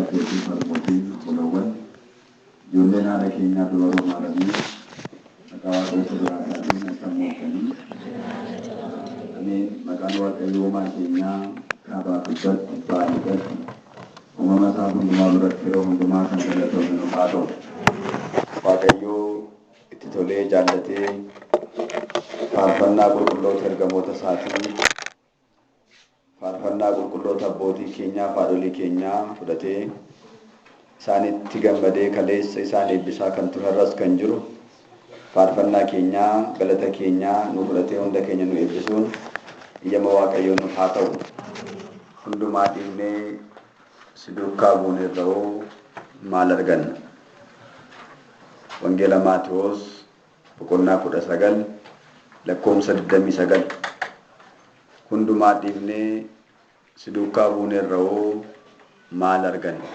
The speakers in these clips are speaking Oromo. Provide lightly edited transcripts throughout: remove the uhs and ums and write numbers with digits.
abbootii, harmootiin, obbolawwan, ijoolleen haadha keenyaa dubaroo maaramii maqaa Waaqayyo jiraataatiin akkam ooltanii. Ameen. Maqaan Waaqayyo uumaa keenyaa kaabaa kibbatti, ba'a lixatti, uumama isaa hundumaa biratti yeroo hundumaa kan galatoomnu nuuf haa ta'u. Waaqayyo itti tolee jaallatee faarfannaa qulqulloota ergamoota isaatii, faarfannaa qulqulloota abbootii keenyaa fi haadholii keenyaa fudhatee isaanitti gammadee kaleessa isaan eebbisaa kan ture har'as kan jiru faarfannaa keenyaa galata keenyaa nu fudhatee hunda keenya nu eebbisuun iyyama Waaqayyoo nuuf haa ta'u. Hundumaa dhiibnee si duukaa buuneerra'oo maal arganna? Wangeela Maatewos boqonnaa 19 lakkoofsa 29. Hundumaa dhiibnee si duukaa buuneerra'oo maal arganna?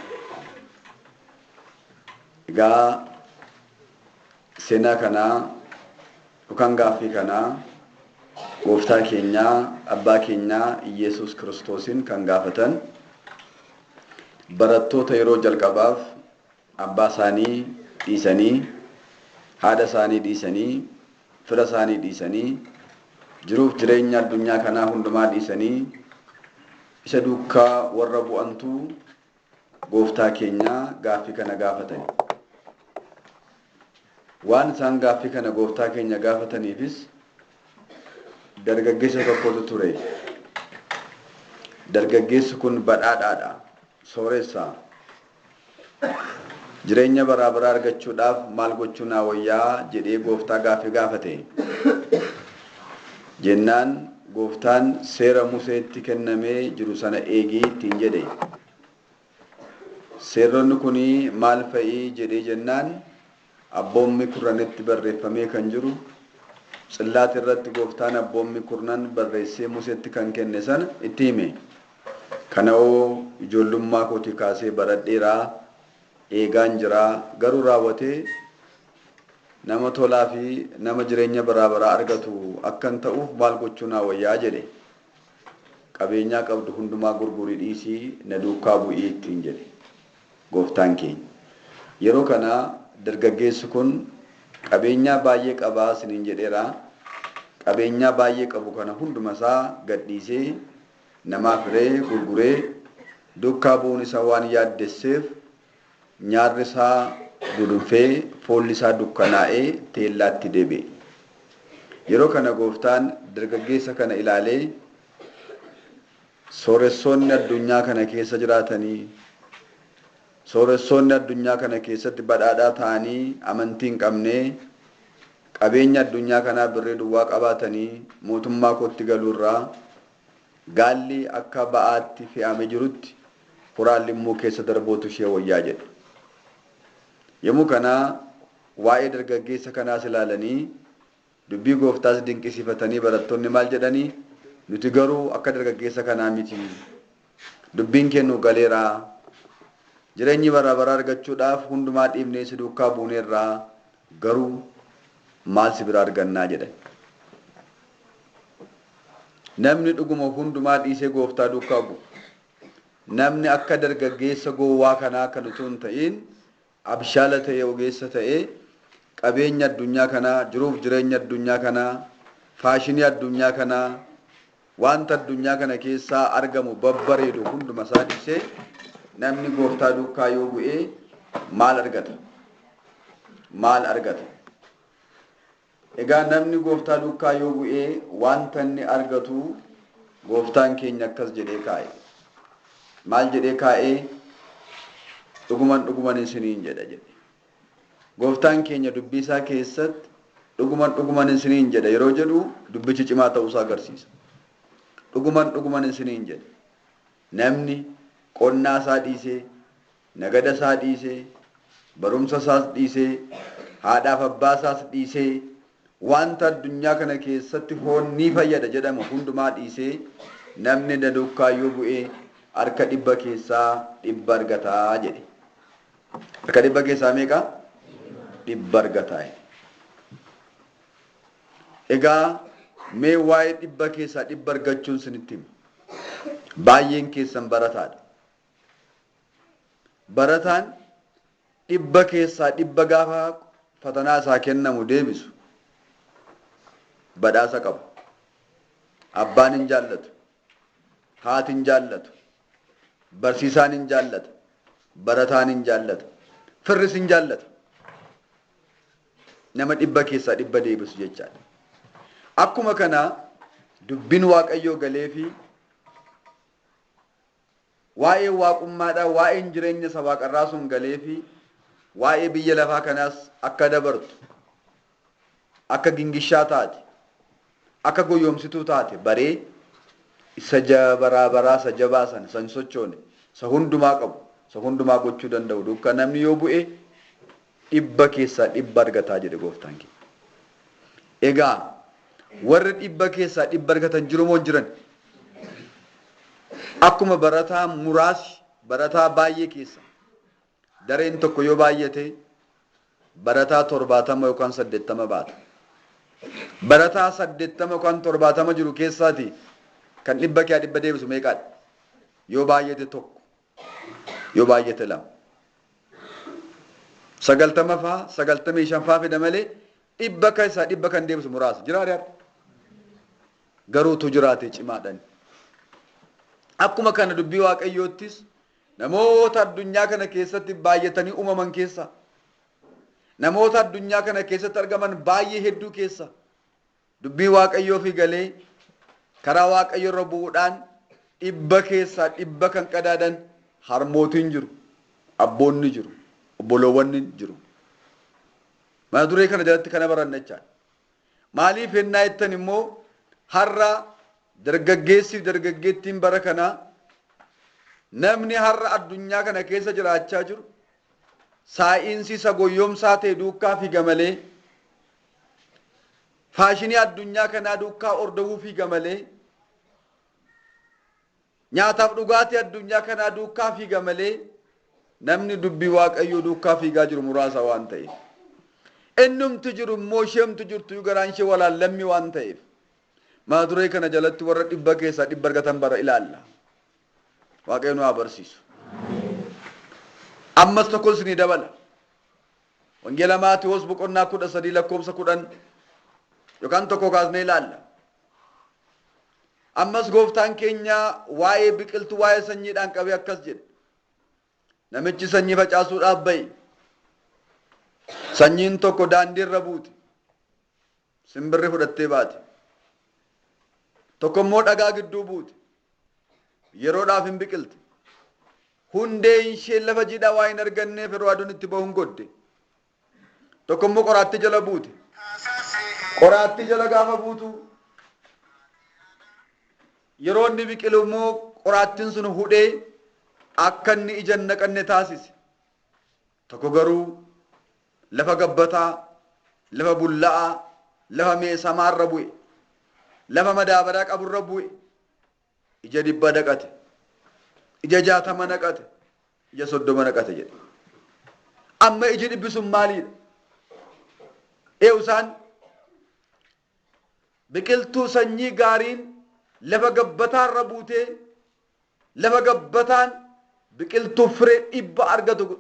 Egaa seenaa kanaa yookaan gaaffii kanaa gooftaa keenyaa abbaa keenyaa Iyesuus Kiristoosiin kan gaafatan barattoota yeroo jalqabaaf abbaa isaanii dhiisanii, haadha isaanii dhiisanii, fira isaanii dhiisanii, jiruuf jireenya addunyaa kanaa hundumaa dhiisanii isa duukaa warra bu'antu gooftaa keenyaa gaaffii kana gaafatani. Waan isaan gaaffii kana gooftaa keenya gaafataniifis dargaggeessa tokkotu ture. Dargaggeessi kun badhaadhaadha, sooressa. Jireenya baraa baraa argachuudhaaf maal gochuu naa wayyaa jedhee gooftaa gaaffii gaafate. Jennaan gooftaan seera Museetti kennamee jiru sana eegii ittiin jedhe. Seeronni kunii maal fa'ii jedhee jennaan abboommi kurranitti barreeffamee kan jiru tsillaati irratti gooftaan abboommi kurnan barreessee Museetti kan kenne sana itti hime. Kana'oo ijoollummaa kootii kaasee baradheeraa eegaan jiraa garuu raawwatee nama tolaa fi nama jireenya baraa baraa argatu akkan ta'uuf maal gochuu naa wayyaa jedhe. Qabeenyaa qabdu hundumaa gurgurii dhiisii na duukaa bu'ii ittiin jedhe gooftaan keenya. Yeroo kana dargaggeessi kun qabeenyaa baay'ee qabaa isiniin jedheera. Qabeenyaa baay'ee qabu kana hunduma isaa gadhiisee namaaf hiree gurguree duukaa bu'uun isaa waan yaaddesseef nyaarri isaa gudunfee foolli isaa dukkanaa'ee teellaatti deebi'e. Yeroo kana gooftaan dargaggeessa kana ilaalee sooressoonni addunyaa kana keessa jiraatanii, sooressoonni addunyaa kana keessatti badhaadhaa ta'anii amantii hin qabne, qabeenya addunyaa kanaa birrii duwwaa qabaatanii mootummaa kootti galuurraa gaalli akka ba'aatti fe'amee jirutti furaan limmuu keessa darbootu ishee wayyaa jedhe. Yommuu kana waa'ee dargaggeessa kanaas ilaalanii dubbii gooftaas dinqisiifatanii barattoonni maal jedhanii nuti garuu akka dargaggeessa kanaa miti. Dubbiin kennu galeeraa. Jireenyi bara baraa argachuudhaaf hundumaa dhiibnee si duukaa buuneerraa garuu maal si bira argannaa jedhan. Namni dhuguma hundumaa dhiisee gooftaa duukaa bu'u. Namni akka dargaggeessa gowwaa kanaa kan utuu hin ta'in abshaala ta'ee ogeessa ta'ee qabeenya addunyaa kanaa, jiruuf jireenya addunyaa kanaa, faashinii addunyaa kanaa, wanta addunyaa kana keessaa argamu babbareedu hunduma isaa dhiisee namni gooftaa duukaa yoo bu'ee maal argata? Maal argata? Egaa namni gooftaa duukaa yoo bu'ee wanta inni argatu gooftaan keenya akkas jedhee kaa'e. Maal jedhee kaa'ee? Dhuguman dhuguman isiniin jedha jedhe. Gooftaan keenya dubbii isaa keessatti dhuguman dhuguman isiniin jedha yeroo jedhu dubbichi cimaa ta'uusaa agarsiisa. Dhuguman dhuguman isiniin jedha. Namni qonnaa isaa dhiisee, nagada isaa dhiisee, barumsa isaas dhiisee, haadhaaf abbaa isaas dhiisee, wanta addunyaa kana keessatti foon ni fayyada jedhamu hundumaa dhiisee namni na duukaa yoo bu'ee harka 100 keessaa 100 argataa jedhe. Harka 100 keessaa meeqa? 100 argataa. Egaa mee waa'ee 100 keessaa 100 argachuun isinitti hima. Baay'een keessan barataadha. Barataan dhibba keessaa dhibba gaafa fatanaa isaa kennamu deebisu badhaasa qaba. Abbaan hin jaallatu. Haati hin jaallatu. Barsiisaan hin jaallata. Barataan hin jaallata. Firris hin jaallata. Nama dhibba keessaa dhibba deebisu jechaadha. Akkuma kana dubbiin Waaqayyoo galeefi waa'ee waaqummaadhaa, waa'een jireenya isa waaqarraa sun galeefi waa'ee biyya lafaa kanaas akka dabartu, akka gingishaa taate, akka goyyomsituu taate baree isa baraa baraa isa jabaa sana, isa hin sochoone, isa hundumaa qabu, isa hundumaa gochuu danda'u duukaa namni yoo bu'e dhibba keessaa dhibba argataa jedhe gooftaan keenya. Egaa warri dhibba keessaa dhibba argatan jiru moo hin jiran? Akkuma barataa muraasi barataa baay'ee keessa dareen tokko yoo baay'ate barataa 70 yookaan 80 baata. Barataa 80 yookaan 70 jiru keessaati kan dhibba keessaa dhibba deebisu meeqaadha? Yoo baay'ate tokko. Yoo baay'ate lama. 90 faa 95 faa fida malee dhibba keessaa dhibba kan deebisu muraasa. Jiraa har'a? Garuu utuu jiraate cimaadhaan. Akkuma kana dubbii Waaqayyoottis namoota addunyaa kana keessatti baay'atanii uumaman keessa, namoota addunyaa kana keessatti argaman baay'ee hedduu keessa dubbii Waaqayyoo fi galee karaa Waaqayyo irra bu'uudhaan dhibba keessaa dhibba kan qadaadan harmootiin jiru, abboonni jiru, obboloowwan jiru. Mata duree kana jalatti kana baranna jechaadha. Maaliif yennaa jettan immoo har'a dargaggeessiif dargaggeettiin bara kanaa, namni har'a addunyaa kana keessa jiraachaa jiru saayinsii isa goyyomsaa ta'e duukaa fiiga malee, faashinii addunyaa kanaa duukaa hordofuu fiiga malee, nyaataaf dhugaatii addunyaa kanaa duukaa fiiga malee namni dubbii Waaqayyoo duukaa fiigaa jiru muraasa waan ta'eef. Innumti jiru immoo isheemtu jirtu garaan ishee walaallammii waan ta'eef. Mata duree kana jalatti warra dhibba keessaa dhibba argatan bara ilaalla. Waaqayyo nu haa barsiisu. Ammas tokko isinii dabala. Wangeela Maatiwoos boqonnaa 13 lakkoofsa 10 yookaan tokko kaasnee ilaalla. Ammas gooftaan keenya waa'ee biqiltuu, waa'ee sanyiidhaan qabee akkas jedhe. Namichi sanyii facaasuudhaaf ba'e. Sanyiin tokko daandii irra buute. Simbirri fudhattee baate. Tokko immoo dhagaa gidduu buute. Yeroodhaaf hin biqilte. Hundeen ishee lafa jiidhaa waa hin arganneef yeroo aduun itti bahu hin godde. Tokko immoo qoraattii jala buute. Qoraattii jala gaafa buutu yeroo inni biqilu immoo qoraattiin sun hudhee akka inni ija hin naqanne taasise. Tokko garuu lafa gabbataa, lafa bulla'aa, lafa meesamaarra bu'e, lafa madaabaraa qaburra bu'e. Ija 100 naqate, ija 60 naqate, ija 30 naqate jedhe. Amma iji dhibbi sun maaliidha? Eewu isaan biqiltuu sanyii gaariin lafa gabbataarra buutee lafa gabbataan biqiltuu firee dhibba argatu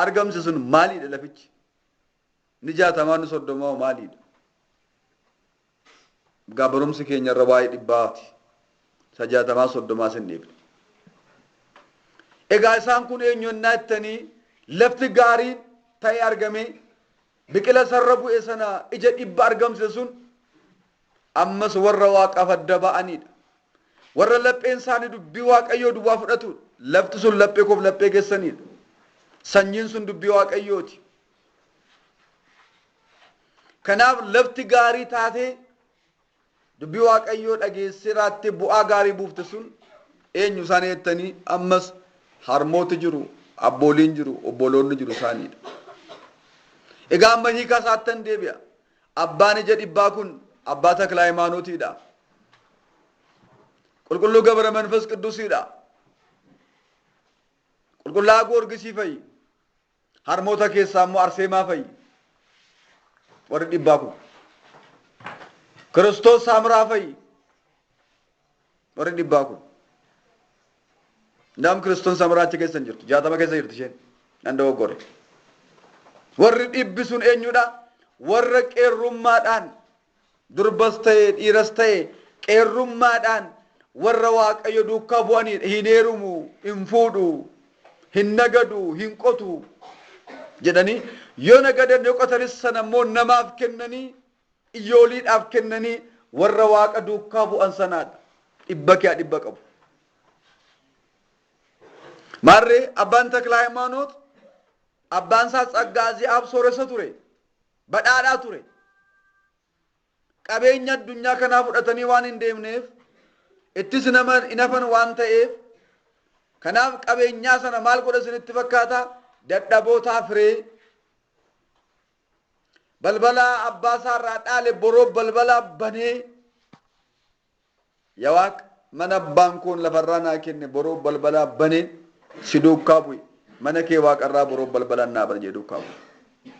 argamse sun maaliidha lafichi? Inni jaatamaa inni soddomaa hoo maaliidha? Egaa barumsi keenya irra waa'ee dhibbaati. Isa jaatamaa soddomaas hin dhiifne. Egaa isaan kun eenyu ennaa jettanii lafti gaariin ta'e argame biqila sarra bu'e sana ija dhibba argamse sun ammas warra waaqaaf adda ba'anidha. Warra lapheen isaanii dubbii Waaqayyoo duwwaa fudhatudha. Lafti sun laphee koof laphee keessanidha. Sanyiin sun dubbii Waaqayyooti. Kanaaf lafti gaarii taatee dubbii Waaqayyoo dhageessee raattee bu'aa gaarii buufte sun eenyu isaan jettanii ammas harmooti jiru, abbooliin jiru, obboloonni jiru isaaniidha. Egaa amma hiikaa isaattan deebi'a. Abbaan ija dhibbaa kun abbaa Takla Hayimaanotiidha. Qulqulluu Gabra Manfas Qiddusiidha. Qulqullaa'aa Goorgisii fa'i. Harmoota keessaa immoo Arseemaa fa'i. Warri dhibbaa kun. Kiristoos Saamraa fa'i. Warri dhibbaa kun. Ndaam Kiristoos Saamraa achi keessa hin jirtu. 60 keessa jirti isheen. Nan dogoggore. Warri dhibbi sun eenyudha? Warra qeerrummaadhaan durbas ta'e dhiiras ta'e qeerrummaadhaan warra Waaqayyo duukaa bu'anidha. Hin heerumu, hin fuudhu, hin nagadu, hin qotu jedhanii yoo nagadan yoo qotanis sana immoo namaaf kennanii iyyooliidhaaf kennanii warra Waaqa duukaa bu'an sanaadha. Dhibba kee dhibba qabu. Maarree abbaan Takla Hayimaanoot abbaan isaa Tsaggaa Zi'aab sooressa ture. Badhaadhaa ture. Qabeenya addunyaa kanaa fudhatanii waan hin deemneef ittis nama hin hafan waan ta'eef kanaaf qabeenyaa sana maal godha isinitti fakkaata? Dadhabootaaf hiree balbala abbaa isaa irraa dhaale boroo balbala banee Yaa Waaq, mana abbaan koon lafarraa naa kenne boroo balbalaa baneen si duukaa bu'e. Mana kee waaqarraa boroo balbalaan naa bana jedhee duukaa bu'e.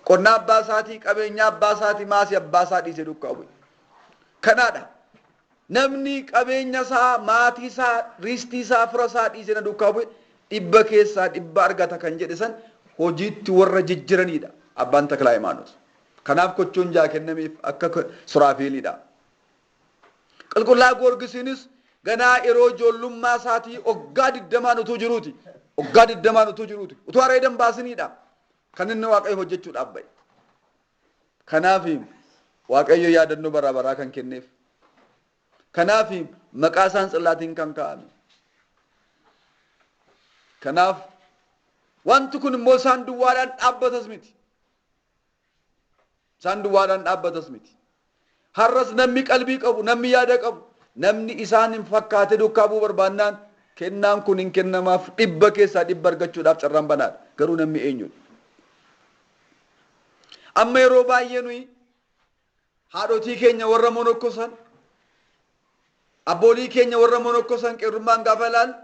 Qonnaa abbaa isaatii, qabeenyaa abbaa isaatii, maasii abbaa isaa dhiisee duukaa bu'e. Kanaadha. Namni qabeenya isaa, maatii isaa, riistii isaa, fira isaa dhiisee na duukaa bu'e dhibba keessaa dhibba argata kan jedhe san hojiitti warra jijjiranidha. Abbaan Taklaa Hayimaanoot. Kanaaf kochoon ja'a kennameef akka Suraafeelidha. Qulqullaa Goorgisiinis ganaa yeroo ijoollummaa isaatii waggaa digdamaan utuu jiruuti. Waggaa digdamaan utuu jiruuti. Utuu areeda hin baasiniidha. Kan inni Waaqayyo hojjechuudhaaf ba'e. Kanaaf Waaqayyo yaadannoo baraa baraa kan kenneef. Kanaaf maqaa isaan tsillaatiin kan kaa'ame. Kanaaf wanti kun immoo isaan duwwaadhaan dhaabbatas miti. Isaan duwwaadhaan dhaabbatas miti. Har'as namni qalbii qabu, namni yaada qabu, namni isaan hin fakkaate duukaa bu'uu barbaannaan kennaan kun hin kennamaaf dhibba keessaa dhibba argachuudhaaf carraan banaadha. Garuu namni eenyudha? Amma yeroo baay'ee nuyi haadhotii keenya warra monokkosan, abboolii keenya warra monokkosan qeerrummaan gaafa ilaalu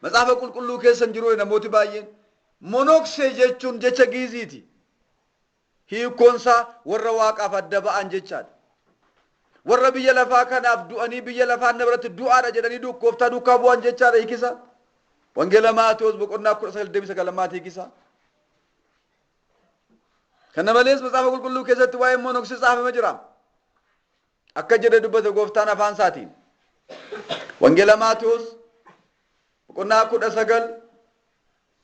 Macaafa Qulqulluu keessa hin jiru namooti baay'een. Monoksee jechuun jecha Giiziiti. Hiikkoon isaa warra Waaqaaf adda ba'an jechaadha. Warra biyya lafaa kanaaf du'anii biyya lafaa na biratti du'aadha jedhanii gooftaa duukaa bu'an jechaadha hiikisa. Wangeela Maatewos boqonnaa 19 29 hiikisa. Kana malees Macaafa Qulqulluu keessatti waa'een monoksee caafame jira. Akka jedhe dubbate gooftaan afaan isaatiin. Wangeela Maatewos boqonnaa 19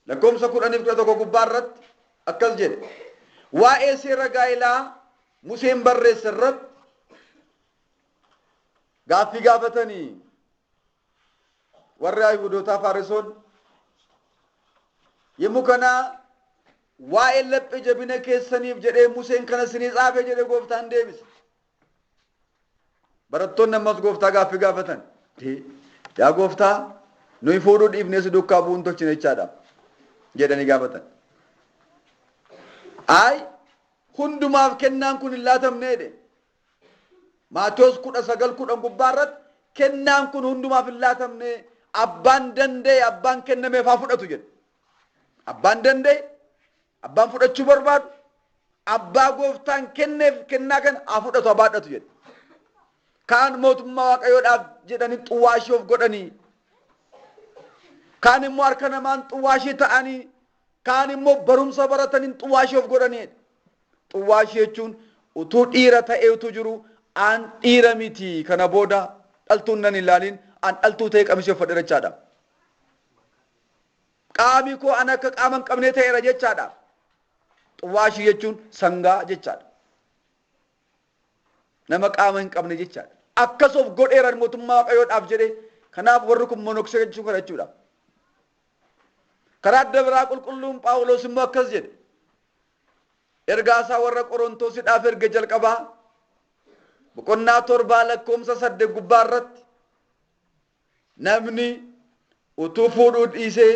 lakkoofsa 10 fi 11 gubbaa irratti akkas jedhe. Waa'ee seera gaa'elaa Museen barreesse irratti gaaffii gaafatanii warri Ayihudootaa Faarisoon yommuu kana waa'ee laphee jabina keessaniif jedhee Museen kana isinii caafe jedhe gooftaan deebise. Barattoonni ammas gooftaa gaaffii gaafatan. Yaa gooftaa nuyi fuudhuu dhiifnee si duukaa bu'uun tolchine jechaadha jedhanii gaafatan. Ayi hundumaaf kennaan kun hin laatamne jedhe. Maatewos 19:10 gubbaa irratti kennaan kun hundumaaf hin laatamne abbaan danda'e abbaan kennameef haa fudhatu jedhe. Abbaan danda'e Abbaan fudhachuu barbaadu abbaa gooftaan kenneef kennaa kana haa fudhatu haa baadhatu jedhe. Kaan mootummaa waaqayyoodhaaf jedhanii xuwaashii of godhanii kaan immoo harka namaan xuwaashii ta'anii kaan immoo barumsa barataniin xuwaashii of godhanii. Xuwaashii jechuun utuu dhiira ta'ee utuu jiru an dhiira miti kana booda dhaltuun nan ilaaliin an dhaltuu ta'ee qamisii uffadheera jechaadha. Qaami koo an akka qaama hin qabnee ta'eera jechaadha. Xuwaashii jechuun sangaa jechaadha. Nama qaama hin qabne jechaadha. Akkas of godheera mootummaa Waaqayyoodhaaf jedhee. Kanaaf warri kun monoksee jechuun kana jechuudha. Karaa adda biraa qulqulluun Phaawulos immoo akkas jedhe. Ergaa isaa warra Qorontoosidhaaf erge jalqabaa boqonnaa 7 lakkoomsa 8 gubbaa irratti Namni utuu fuudhuu dhiisee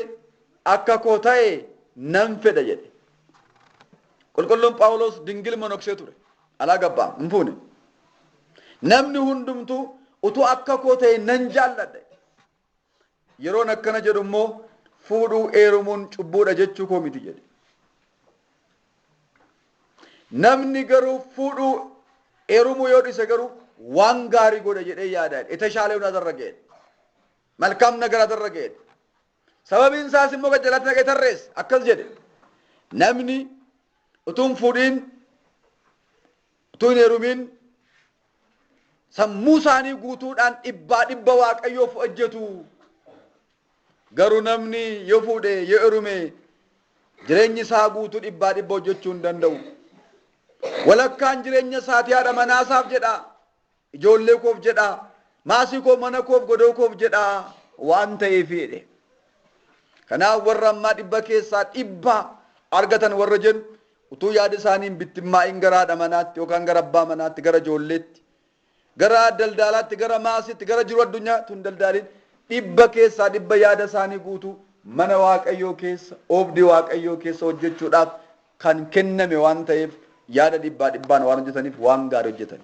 akka koo ta'e nan fedha jedhe. Qulqulluun Phaawulos dingil monoksee ture. Alaa gabbaa hin fuune. Namni hundumtuu utuu akka koo ta'e nan jaalladha. Yeroon akkana jedhu immoo fuudhuu eerumuun cubbuudha jechuu koo miti jedhe. Namni garuu fuudhuu eerumuu yoo dhiise garuu waan gaarii godhe jedhee yaada. Itashaaleውን adarrage jedhe. Malkaam nagar adarrage jedhe. Sababiin isaas immoo gajjalaatti naqee tarreesse. Akkas jedhe. Namni utuu hin fuudhiin, utuu hin heerumiin sammuu isaanii guutuudhaan dhibbaa dhibba Waaqayyoof hojjetu. Garuu namni yoo fuudhe, yoo heerume, jireenyi isaa guutuu dhibbaa dhibba hojjechuu hin danda'u. Walakkaan jireenya isaatii haadha manaasaaf jedha, ijoollee koof jedha, maasii koo, mana koof, godoo koof jedha waan ta'eef jedhe. Kanaaf warra ammaa dhibba keessaa dhibba argatan warra jennu utuu yaada isaanii hin bittimmaa'in gara haadha manaatti yookaan gara abbaa manaatti, gara ijoolleetti, gara daldaalaatti, gara maasiitti, gara jiru addunyaa tun daldaalin dhibba keessaa dhibba yaada isaanii guutuu mana Waaqayyoo keessa, oobdii Waaqayyoo keessa hojjechuudhaaf kan kenname waan ta'eef yaada dhibbaa dhibbaan waan hojjetaniif waan gaarii hojjetan.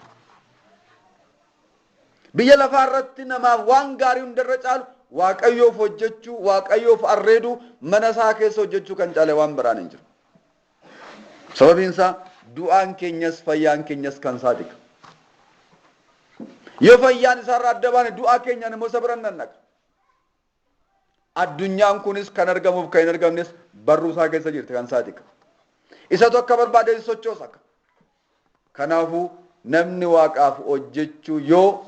Biyya lafaa irratti namaaf waan gaarii hundarra caalu Waaqayyoof hojjechuu, Waaqayyoof arreeduu, mana isaa keessa hojjechuu kan caale waan biraan hin jiru. Sababiin isaa du'aan keenyas fayyaan keenyas kan isaati. Yoo fayyaan isaarraa adda baane du'aa keenyaan immoo isa bira nannaqa. Addunyaan kunis kan argamuuf kan hin argamnes barruu isaa keessa jirti kan isaati. Isatu akka barbaade sochoosa. Kanaafuu namni Waaqaaf hojjechuu yoo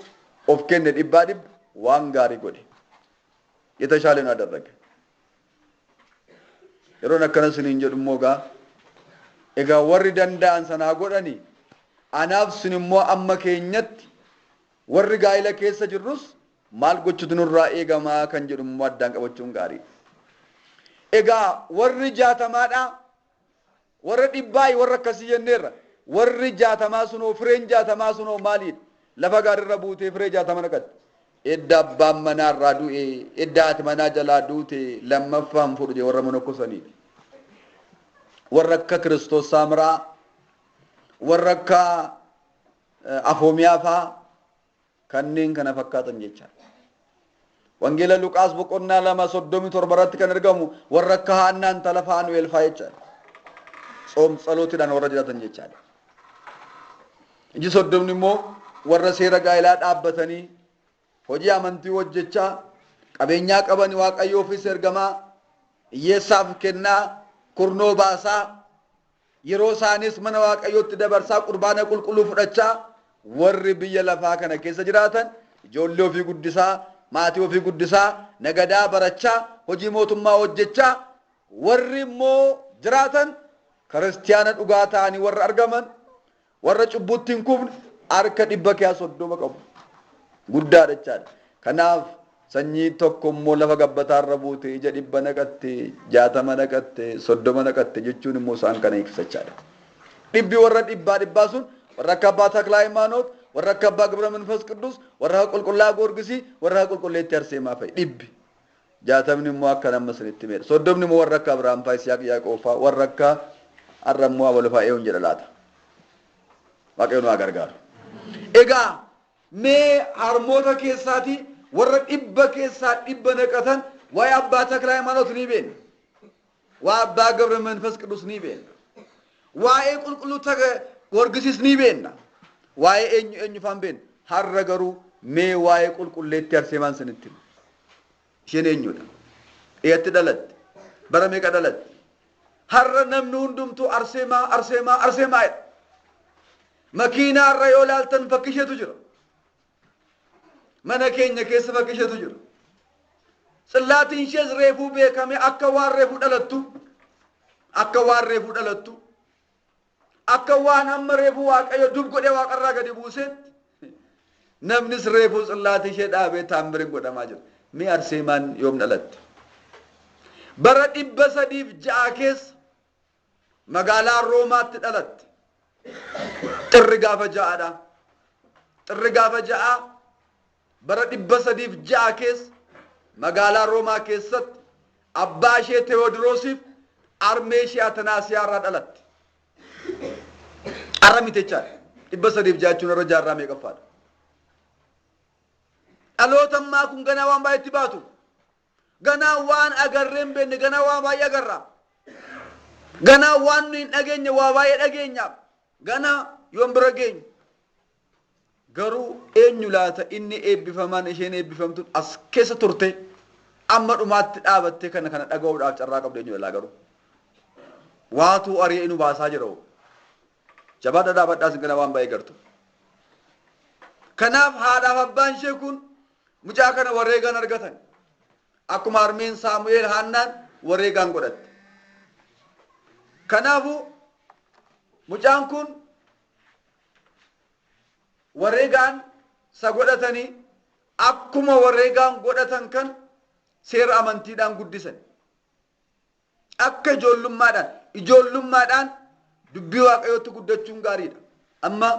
of kenne dhibbaa dhibba waan gaarii godhe. የተሻለ ነው አደረገ። Yeroon akkana isiniin jedhu immoo egaa warri danda'an sanaa godhani, anaaf sin immoo amma keenyatti warri gaa'ila keessa jirrus maal gochuutu nurraa eegamaa kan jedhu immoo addaan qabachuun gaarii. Egaa warri 60dha, warra dhibbaa, warra akkasii jenneerra. Warri 60 sunoo, fireen 60 sunoo maaliidha? Lafa gaariirra buutee firee 60 naqatte. Edda abbaan manaa irraa du'e, edda haati manaa jalaa duute, lammaffaan fuudhu jedhe warra monokkosaniidha. Warra akka Kiristoos Saamiraa, warra akka Afoomiyaa fa'aa kanneen kana fakkaatan jechaadha. Wangeela Luqaas boqonnaa 2:37 irratti kan argamu warra akka Haannaa intala Faanu'eel fa'aa jechaadha. Tsoom tsalootiidhaan warra jiraatan jechaadha. Iji 30 immoo warra seera gaa'elaa dhaabbatanii hojii amantii hojjechaa, qabeenyaa qaban Waaqayyoofis ergamaa, hiyyeessaaf kennaa, kurnoo baasaa, yeroo isaanis mana Waaqayyootti dabarsaa, qurbaana qulqulluu fudhachaa warri biyya lafaa kana keessa jiraatan, ijoollee ofii guddisaa, maatii ofii guddisaa, nagadaa barachaa, hojii mootummaa hojjechaa warri immoo jiraatan, kiristiyaana dhugaa ta'anii warra argaman, warra cubbuutti hin kufne harka dhibba keessaa 30 qabu. Guddaadha jechaadha. Kanaaf sanyii tokko immoo lafa gabbataarra buute ija 100 naqatte, 60 naqatte, 30 naqatte jechuun immoo isaan kana ibsachaadha. Dhibbi warra dhibbaa dhibbaa sun warra akka Abbaa Taklaa Hayimaanoot, warra akka Abbaa Gibra Manfas Qidduus, warra akka Qulqullaa Goorgisii, warra akka Qulqulleettii Arseemaa fa'i dhibbi. 60ni immoo akka nama isinitti meedha. 30ni immoo warra akka Abrahaam fa'a, Yisihaaq, Yaaqoob fa'a, warra akka har'a immoo abalu fa'a eewun jedha laata. Waaqayyo nu haa gargaaru. Egaa mee harmoota keessaatii warra dhibba keessaa dhibba naqatan waa'ee Abbaa Taklaa Hayimaanoot ni beekna. Waa'ee Abbaa Gabra Manfas Qidduus ni beekna. Waa'ee Qulqulluu Goorgisis ni beekna. Waa'ee eenyu eenyu faan beekna. Har'a garuu mee waa'ee Qulqulleettii Arseemaan isinitti hima. Isheen eenyudha? Eessatti dhalatte? Bara meeqa dhalatte? Har'a namni hundumtuu Arseemaa, Arseemaa, Arseemaa jedha. Makiinaa irra yoo ilaaltan fakki isheetu jira. Mana keenya keessa fakki isheetu jira. Tsillaatiin ishees reefuu beekame akka waan reefuu dhalattu, akka waan reefuu dhalattu, akka waan amma reefuu Waaqayyo dub godhee waaqarraa gadi buuseetti namnis reefuu tsillaatii ishee dhaabee taamiriin godhamaa jira. Mee Arseemaan yoom dhalatte? Bara 306 keessa magaalaa Roomaatti dhalatte. Xirri gaafa 6dha. Xirri gaafa 6 bara 306 keessa magaalaa Roomaa keessatti abbaa ishee Tewoodiroosiif armee ishee Atanaasiyaa irraa dhalatte. Har'a miti jechaadha. 306 jechuun irra jaarraa meeqaffaadha? Dhaloota ammaa kun ganaa waan baay'eetti baatu. Ganaa waan agarree hin beekne ganaa waan baay'ee agarra. Ganaa waan nu hin dhageenye waa baay'ee dhageenyaaf. Ganaa yoon bira geenyu. Garuu eenyu laata inni eebbifamaan, isheen eebbifamtuun as keessa turte? Amma dhumaatti dhaabattee kana kana dhaga'uudhaaf carraa qabdu eenyu laa garuu. Waatuu ari'ee nu baasaa jira hoo. Jabaadha dhaabadhaa isin kana waan baay'ee gartu. Kanaaf haadhaaf abbaan ishee kun mucaa kana wareegaan argatan. Akkuma harmeen Saamu'eel Haannaan wareegaan godhatte. Kanaafuu mucaan kun wareegaan isa godhatanii akkuma wareegaan godhatan kan seera amantiidhaan guddisan. Akka ijoollummaadhaan ijoollummaadhaan dubbii Waaqayyootti guddachuun gaariidha. Amma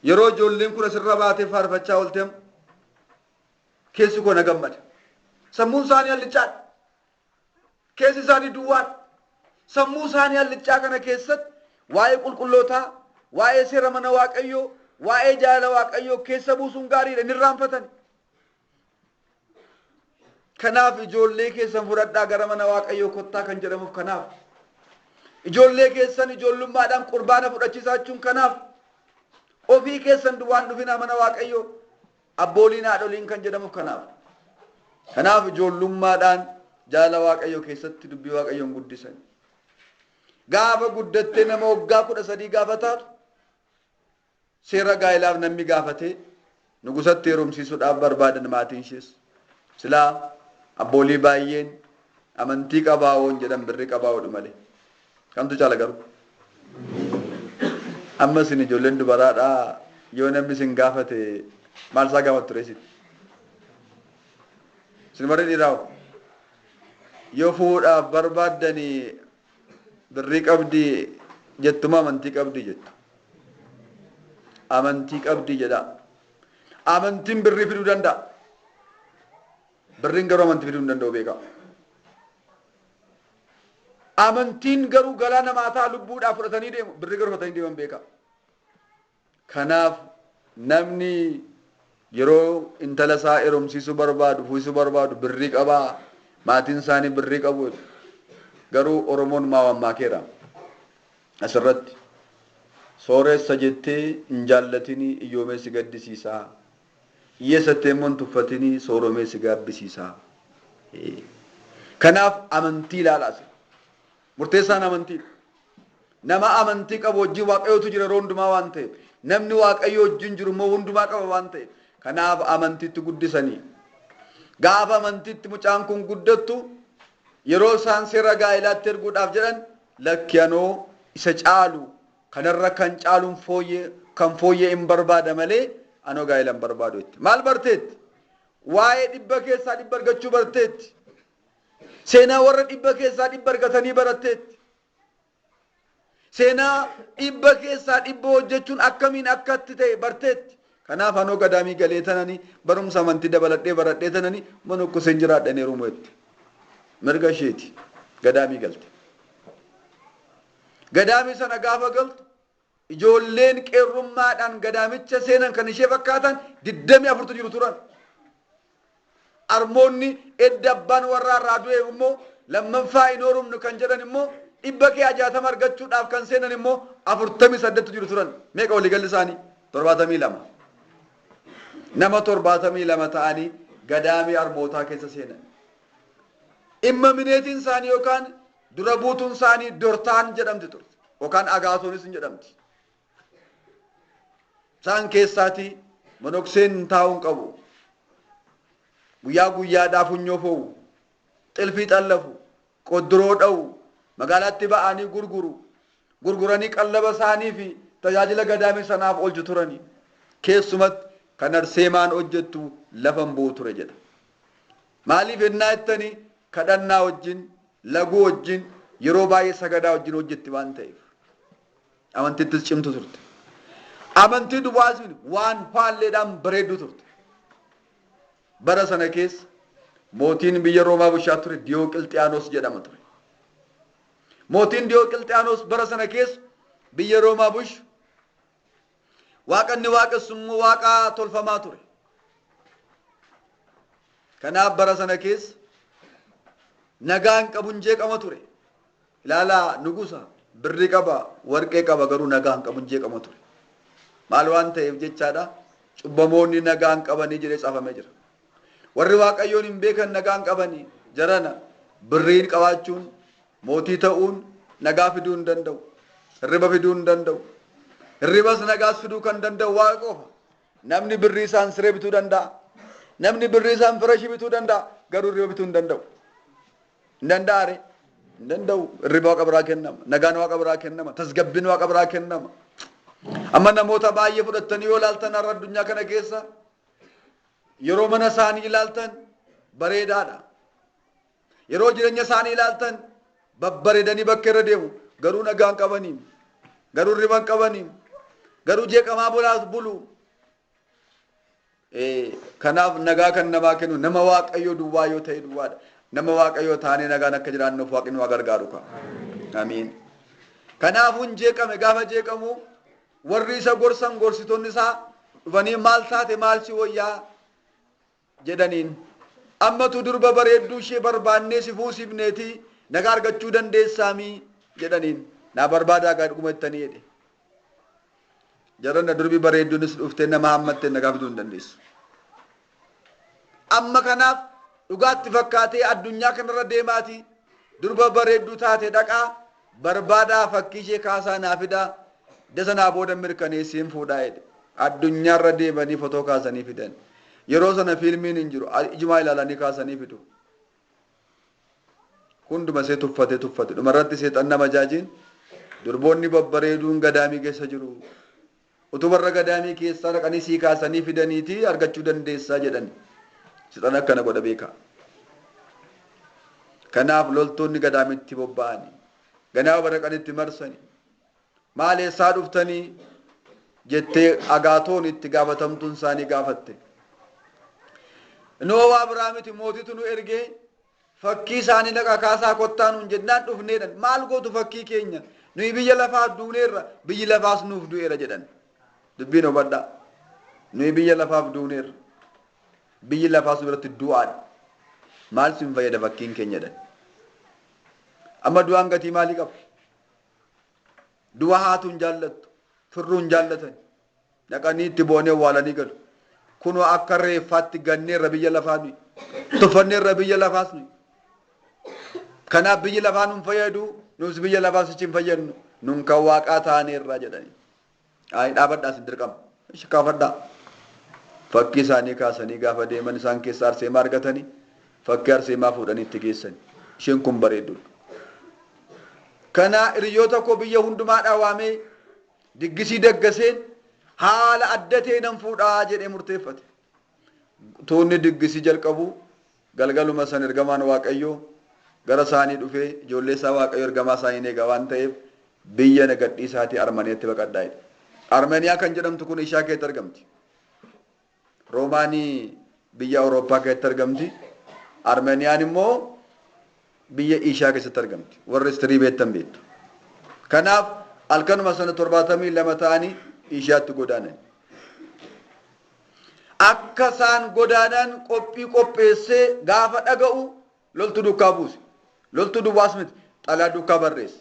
yeroo ijoolleen kun asirra baatee faarfachaa oolteem keessi koo na gammada. Sammuun isaanii allichaadha. Keessi isaanii duwwaadha. Sammuu isaanii allichaa kana keessatti waa'ee qulqullootaa, waa'ee seera mana Waaqayyoo, waa'ee jaalala Waaqayyoo keessa buusuun gaariidha. Hin irraanfatan. Kanaaf ijoollee keessan fudhadhaa gara mana Waaqayyoo kottaa kan jedhamuuf kanaaf. Ijoollee keessan ijoollummaadhaan qurbaana fudhachiisaa jechuun kanaaf. Ofii keessan duwwaan dhufinaa mana Waaqayyoo abbooliin haadholiin kan jedhamuuf kanaaf. Kanaaf ijoollummaadhaan jaalala Waaqayyoo keessatti dubbii Waaqayyoon guddisan. Gaafa guddattee nama waggaa 13 gaafa taatu Seera gaa'ilaaf namni gaafatee nugusatti heerumsiisuudhaaf barbaadan maatiin ishees. Silaa abboolii baay'een amantii qabaa hin jedhan birri qabaa hodhu malee. Kamtu caala garuu? Amma isin ijoolleen dubaraadhaa yoo namni isin gaafate maal isaa gaafattu ree isin? Isin warri dhiiraa hoo? Yoo fuudhaaf barbaaddanii Birrii qabdi jettuma amantii qabdi jettu. Amantii qabdi jedhaa. Amantiin birrii fiduu danda'a. Birriin garuu amantii fiduu hin danda'u beekaa. Amantiin garuu galaa namaa ta'a lubbuudhaa fudhatanii deemu. Birrii garuu fudhatanii deeman beekaa. Kanaaf namni yeroo intala isaa heerumsiisuu barbaadu, fuusisuu barbaadu birrii qabaa, maatiin isaanii birrii qabu jedhu. Garuu Oromoon maa mammaakeera asirratti. Sooressa jettee hin jaallatinii hiyyoomee si gaddisiisaa. Hiyyeessa jettee immoo hin tuffatinii sooromee si gaabbisiisaa. Kanaaf amantii ilaalaa asirra. Murteessaan amantiidha. Nama amantii qabu wajjin Waaqayyootu jira yeroo hundumaa waan ta'eef. Namni Waaqayyo wajjin jiru immoo hundumaa qaba waan ta'eef. Kanaaf amantiitti guddisanii. Gaafa amantiitti mucaan kun guddattu yeroo isaan seera gaa'ilaatti erguudhaaf jedhan lakki anoo isa caalu kanarra kan caaluun fooyyee kan fooyyee hin barbaada malee anoo gaa'ila hin barbaadu jetti. Maal barteetti? Waa'ee dhibba keessaa dhibba argachuu barteetti. Seenaa warra dhibba keessaa dhibba argatanii baratteetti. Seenaa dhibba keessaa dhibba hojjechuun akkamiin akka itti ta'e barteetti. Kanaaf anoo gadaamii galee tanani barumsa amantii dabaladhee baradhee tanani monokkoseen jiraadha heerumu jette. Mirga isheeti. Gadaamii galte. Gadaamii sana gaafa galtu ijoolleen qeerrummaadhaan gadaamicha seenan kan ishee fakkaatan 24tu jiru turan. Armoonni edda abbaan warraa irraa du'e immoo lammaffaa hin heerumnu kan jedhan immoo dhibba kee 60 argachuudhaaf kan seenan immoo 48tu jiru turan. Meeqa waliigalli isaanii? 72. Nama 72 ta'anii gadaamii armootaa keessa seenan. Imma mineetiin isaanii yookaan dura buutuun isaanii Dortaan jedhamti turte. Yookaan Agaatoonis hin jedhamti. Isaan keessaatii monokseen taa'uu hin qabu. Guyyaa guyyaadhaa funyoo foowu, xilfii xallafu, qodduroo dha'u, magaalaatti ba'anii gurguru, gurguranii qallaba isaanii fi tajaajila gadaamii sanaaf oolchu turani. Keessumatti kan Arseemaan hojjettu lafa hin bu'u ture jedha. Maaliif ennaa jettanii kadhannaa wajjin, laguu wajjin, yeroo baay'ee sagadaa wajjin hojjetti waan ta'eef. Amantittis cimtu turte. Amantii duwwaas miti waan faalleedhaan bareedduu turte. Bara sana keessa mootiin biyya Roomaa bulchaa ture Diyooqilxiyaanos jedhama ture. Mootiin Diyooqilxiyaanos bara sana keessa biyya Roomaa bulchu Waaqa inni waaqessu immoo waaqa tolfamaa ture. Kanaaf bara sana keessa nagaa hin qabu hin jeeqama ture. Ilaalaa nugusa birri qaba warqee qaba garuu nagaa hin qabu hin jeeqama ture. Maal waan ta'eef jechaadha cubbamoonni nagaa hin qabanii jedhee caafamee jira. Warri Waaqayyoon hin beekan nagaa hin qabanii. Jarana birriin qabaachuun mootii ta'uun nagaa fiduu hin danda'u. Hirriba fiduu hin danda'u. Hirribas nagaas fiduu kan danda'u Waaqa qofa. Namni birrii isaan siree bituu danda'a. Namni birrii isaan firashii bituu danda'a. Garuu hirriba bituu hin danda'u. Hin danda'a ree? Hin danda'u. Hirriba Waaqa biraa kennama. Nagaan Waaqa biraa kennama. Tasgabbiin Waaqa biraa kennama. Amma namoota baay'ee fudhattanii yoo ilaaltan har'a addunyaa kana keessa yeroo mana isaanii ilaaltan bareedaadha. Yeroo jireenya isaanii ilaaltan babbareedanii bakka irra deemu. Garuu nagaa hin qabanii. Garuu hirriba hin qabanii. Garuu jeeqamaa bulaas bulu. Kanaaf nagaa kan namaa kennu nama Waaqayyoo duwwaa yoo ta'e duwwaadha. Nama Waaqayyoo taanee nagaan akka jiraannuuf Waaqni nu haa gargaaru kaa. Amiin. Kanaafuu hin jeeqame. Gaafa jeeqamu warri isa gorsan, gorsitoonni isaa dhufanii, "Maal taate? Maal si wayyaa?" jedhaniin. "Ammatu durba bareedduu ishee barbaannee si fuusifneeti nagaa argachuu dandeessaamii?" jedhaniin. "Naa barbaadaa gaa dhuguma jettanii," jedhe. Jaranna, durbi bareedduunis dhuftee nama hammattee nagaa fiduu hin dandeessu. Amma kanaaf dhugaatti fakkaatee, "Addunyaa kanarra deemaati durba bareedduu taate dhaqaa barbaadaa, fakkii ishee kaasaa naa fidaa, dasa naa booda mirkaneesseen fuudhaa," jedhe. Addunyaarra deemanii fotoo kaasanii fidan. Yeroo sana fiilmiin hin jiru, ijumaa ilaalanii kaasanii fidu. Hunduma ishee tuffate tuffate. Dhumarratti seexan nama jaajiin, "Durboonni babbareeduun gadaamii keessa jiru. Utuu warra gadaamii keessaa dhaqanii sii kaasanii fidaniitii argachuu dandeessaa," jedhan. Seexan akkana godha beekaa. Kanaaf loltoonni gadaamitti bobba'anii ganama dhaqanitti marsanii, "Maal, eessaa dhuftanii?" jettee Agaatoon itti gaafatamtuun isaanii gaafatte. "Noo waa biraa miti, mootitu nu ergee fakkii isaanii dhaqa kaasaa kottaa nuun jennaan dhufneedhan." "Maal gootu fakkii keenya? Nuyi biyya lafaa duuneerra, biyyi lafaas nuuf du'eera," jedhan. Dubbiin hubadhaa. Nuyi biyya lafaaf duuneerra. Biyyi lafaas nu biratti du'aadha. Maal sin fayyada fakkiin keenya? Jedhan. Amma du'aan gatii maalii qaba? Du'a haatu hin jaallattu. Firruu hin jaallatan. Dhaqanii itti boonee awwaalanii galu. Kunoo akka reeffaatti ganneerra biyya lafaa nuyi. Tuffanneerra biyya lafaas nuyi. Kanaaf biyyi lafaa nun fayyadu, nus biyya lafaas sichi hin fayyadnu. Nun kan Waaqaa taaneerra, jedhanii. "Ayi, dhaabadhaa, sin dirqama. Ishi kaafadhaa." Fakkii isaanii kaasanii gaafa deeman isaan keessa Arseemaa argatanii, fakkii Arseemaa fuudhanii itti geessan. "Isheen kun bareeddudha. Kana hiriyoota koo biyya hundumaadhaa waamee diggisii daggaseen haala adda ta'e nan fuudhaa," jedhee murteeffate. Tuunni diggisii jalqabu galgaluma san ergamaan Waaqayyoo gara isaanii dhufee, ijoollee isaa Waaqayyo ergamaa isaanii eega waan ta'eef, "Biyya na gadhiisaatii Armaniyaatti baqadhaa," jedhe. Armaniyaa kan jedhamtu kun Ishaa keessatti argamti. Roomaanii biyya Awurooppaa keessatti argamti. Armeniyaan immoo biyya Ishaa keessatti argamti. Warri history beektan beektu. Kanaaf halkanuma sana 72 ta'anii Ishaatti godaanan. Akka isaan godaanan qophii qopheessee gaafa dhaga'u loltu duukaa buuse. Loltuu duwwaas miti, xalayaa duukaa barreesse.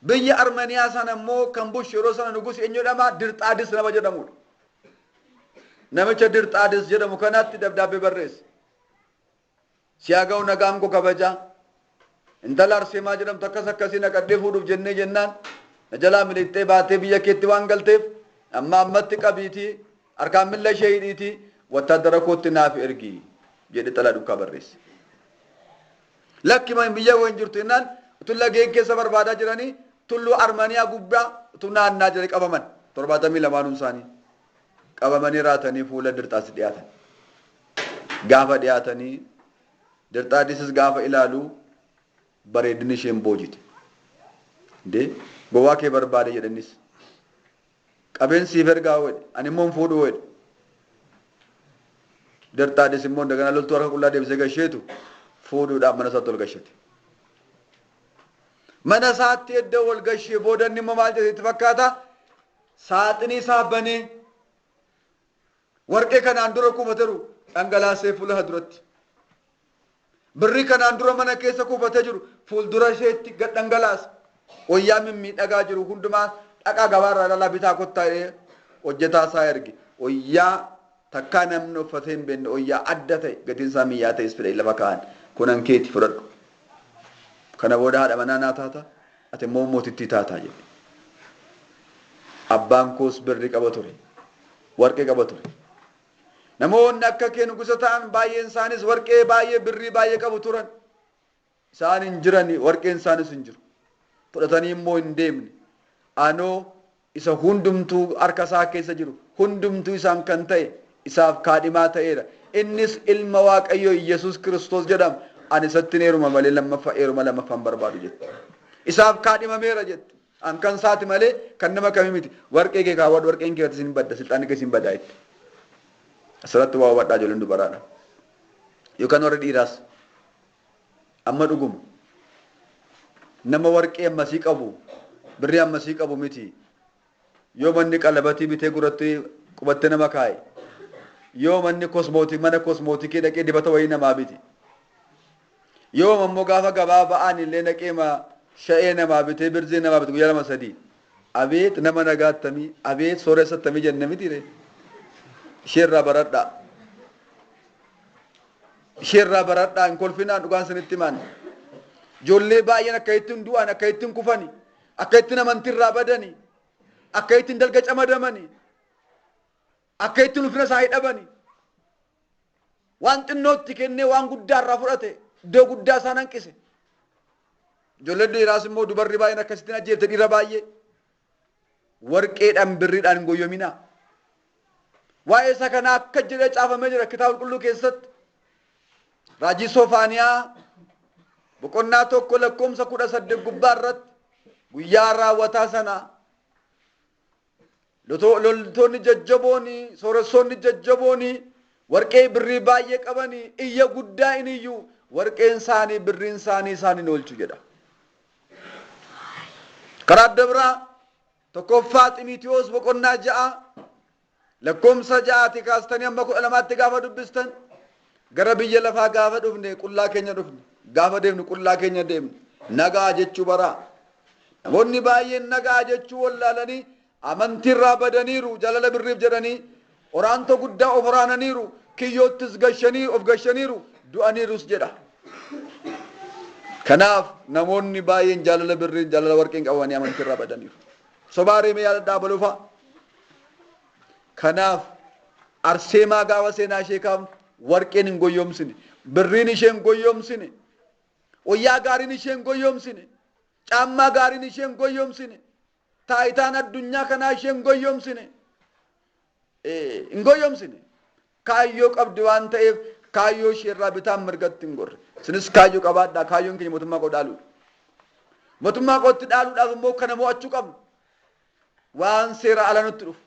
Biyya Armeniyaa sana immoo kan bulchu yeroo sana nugus eenyu jedhama? Dirxaadis nama jedhamudha. Namicha Dirxaadis jedhamu kanatti dabdaabbee barreesse. "Si haa ga'u nagaan koo kabajaa. Intala Arseemaa jedhamtu akkas akkasii naqadhee fuudhuuf jennee jennaan na jalaa miliqxee baatee biyya keetti waan galteef, amma ammatti qabiitii harkaan milla ishee hidhiitii wattaaddara kootti naaf ergi," jedhe xalayaa duukaa barreesse. Lakki, biyya hin jirtu jennaan, utuu lageen keessa barbaadaa jiranii, tulluu Armaniyaa gubbaa utuu naannaa jiranii qabaman. 72n isaanii qabamanii raatanii fuula Dirxaas dhiyaatan. Gaafa dhiyaatanii Dirxaadisis gaafa ilaalu bareedinni isheen boojite. "Dee, gowwaa kee barbaade," jedhanis. "Qabeen siif ergaa," jedhe. "Ani immoo hin fuudhu," jedhe. Dirxaadis immoo indagana loltuu harka qullaa deebisee gasheetu fuudhuudhaaf mana isaatti ol gashate. Mana isaatti edda ol gashee booda inni immoo maal jedhe itti fakkaata? Saaxinii isaa banee warqee kanaan dura kuufateeru dhangalaasee fuula duratti. Birrii kanaan dura mana keessa kuufatee jiru fuuldura isheetti gad dhangalaase. Wayyaa mimmiidhagaa jiru hundumaa, "Dhaqaa gabaarraa lalaa bitaa kottaa," jedhee hojjetaa isaa erge. Wayyaa Takkaa namni uffatee hin beekne wayyaa adda ta'e gatiin isaa miyyaa ta'es fidanii lafa kaa'an. Kunan keeti fudhadhu. Kana booda haadha manaa naa taata, ati immoo mootittii taataa jedhe. Abbaan koos birrii qaba ture. Warqee qaba ture. Namoonni akka kee nugusa ta'an baay'een isaanis warqee baay'ee birrii baay'ee qabu turan. Isaan hin jirani, warqeen isaanis hin jiru. Fudhatanii immoo hin deemne. Anoo isa hundumtuu harka isaa keessa jiru, hundumtuu isaan kan ta'e, isaaf kaadhimaa ta'eera. Innis ilma Waaqayyoo Iyyasuus Kiristoos jedhama. Ani isatti heeruma malee lammaffaa heeruma lammaffaan barbaadu jette. Isaaf kaadhimameera jette. An kan isaati malee kan nama kamii miti. Warqee kee kaawwadhu, warqeen kee isin badda, silxaanni kee isin badaa jette. Asirratti waa hubadhaa ijoolleen dubaraadha. Yookaan warri dhiiraas. Amma dhuguma. Nama warqee ammasii qabu, birrii ammasii qabu miti. Yoo manni qalabatii bitee gurratti qubatte nama kaa'e. Yoo manni kosmootii mana kosmootikii dhaqee dibata wayii namaa biti. Yoo ammoo gaafa gabaa ba'aan illee dhaqee ma sha'ee namaa bitee birzee namaa bite guyyaa lama sadii. Abeet nama nagaattamii, abeet sooressattamii jenne miti ree. Isheerraa baradhaa. Isheerraa baradhaa, hin kolfinaan, dhugaan sinitti himaan. Ijoollee baay'een akka ittiin du'an, akka ittiin kufani, akka ittiin amantiirraa badani, akka ittiin dalga camadamani, akka ittiin ulfina isaa dhabani. Waan xinnootti kennee waan guddaa irraa fudhate, iddoo guddaa isaan hanqise. Ijoolleen dhiiraas immoo dubarri baay'een akkasittiin ajjeefte dhiira baay'ee. Warqeedhaan birriidhaan hin goyyominaa. Waa'ee isa kanaa akka jedhee caafamee jira kitaaba qulqulluu keessatti. Raajii Soofaaniyaa boqonnaa 1 lakkoomsa 18 gubbaa irratti guyyaa raawwataa sana loltoonni jajjabooni, sooressoonni jajjabooni, warqee birrii baay'ee qabani, iyya guddaa in iyyu, warqeen isaanii birriin isaanii isaan hin oolchu jedha. Karaa adda biraa tokkoffaa Ximiitiyoos boqonnaa 6 lakkoomsa 6 kaastanii hamma 12tti gaafa dubbistan, gara biyya lafaa gaafa dhufne qullaa keenya dhufne, gaafa deemnu qullaa keenya deemne, nagaa jechuu baraa. Namoonni baay'een nagaa jechuu wallaalanii amantiirraa badaniiru, jaalala birriif jedhanii oraantoo guddaa of oraananiiru, kiyyoottis gashanii of gashaniiru, du'aniirus jedha. Kanaaf namoonni baay'een jaalala birriin jaalala warqeen qabamanii amantiirraa badaniiru. Sobaa reemee yaadadhaa balufaa. Kanaaf Arseemaa gaafa seenaa ishee kaafnu warqeen hin goyyomsine, birriin ishee hin goyyomsine, wayyaa gaariin ishee hin goyyomsine, caammaa gaariin ishee hin goyyomsine, taayitaan addunyaa kanaa ishee hin goyyomsine. Hin goyyomsine. Kaayyoo qabdi waan ta'eef kaayyoo ishee irraa bitaan mirgatti hin gorre. Isinis kaayyoo qabaadhaa, kaayyoon keenya mootummaa koo dhaaluudha. Mootummaa kootti dhaaluudhaaf immoo kana mo'achuu qabna. Waan seera ala nutti dhufu.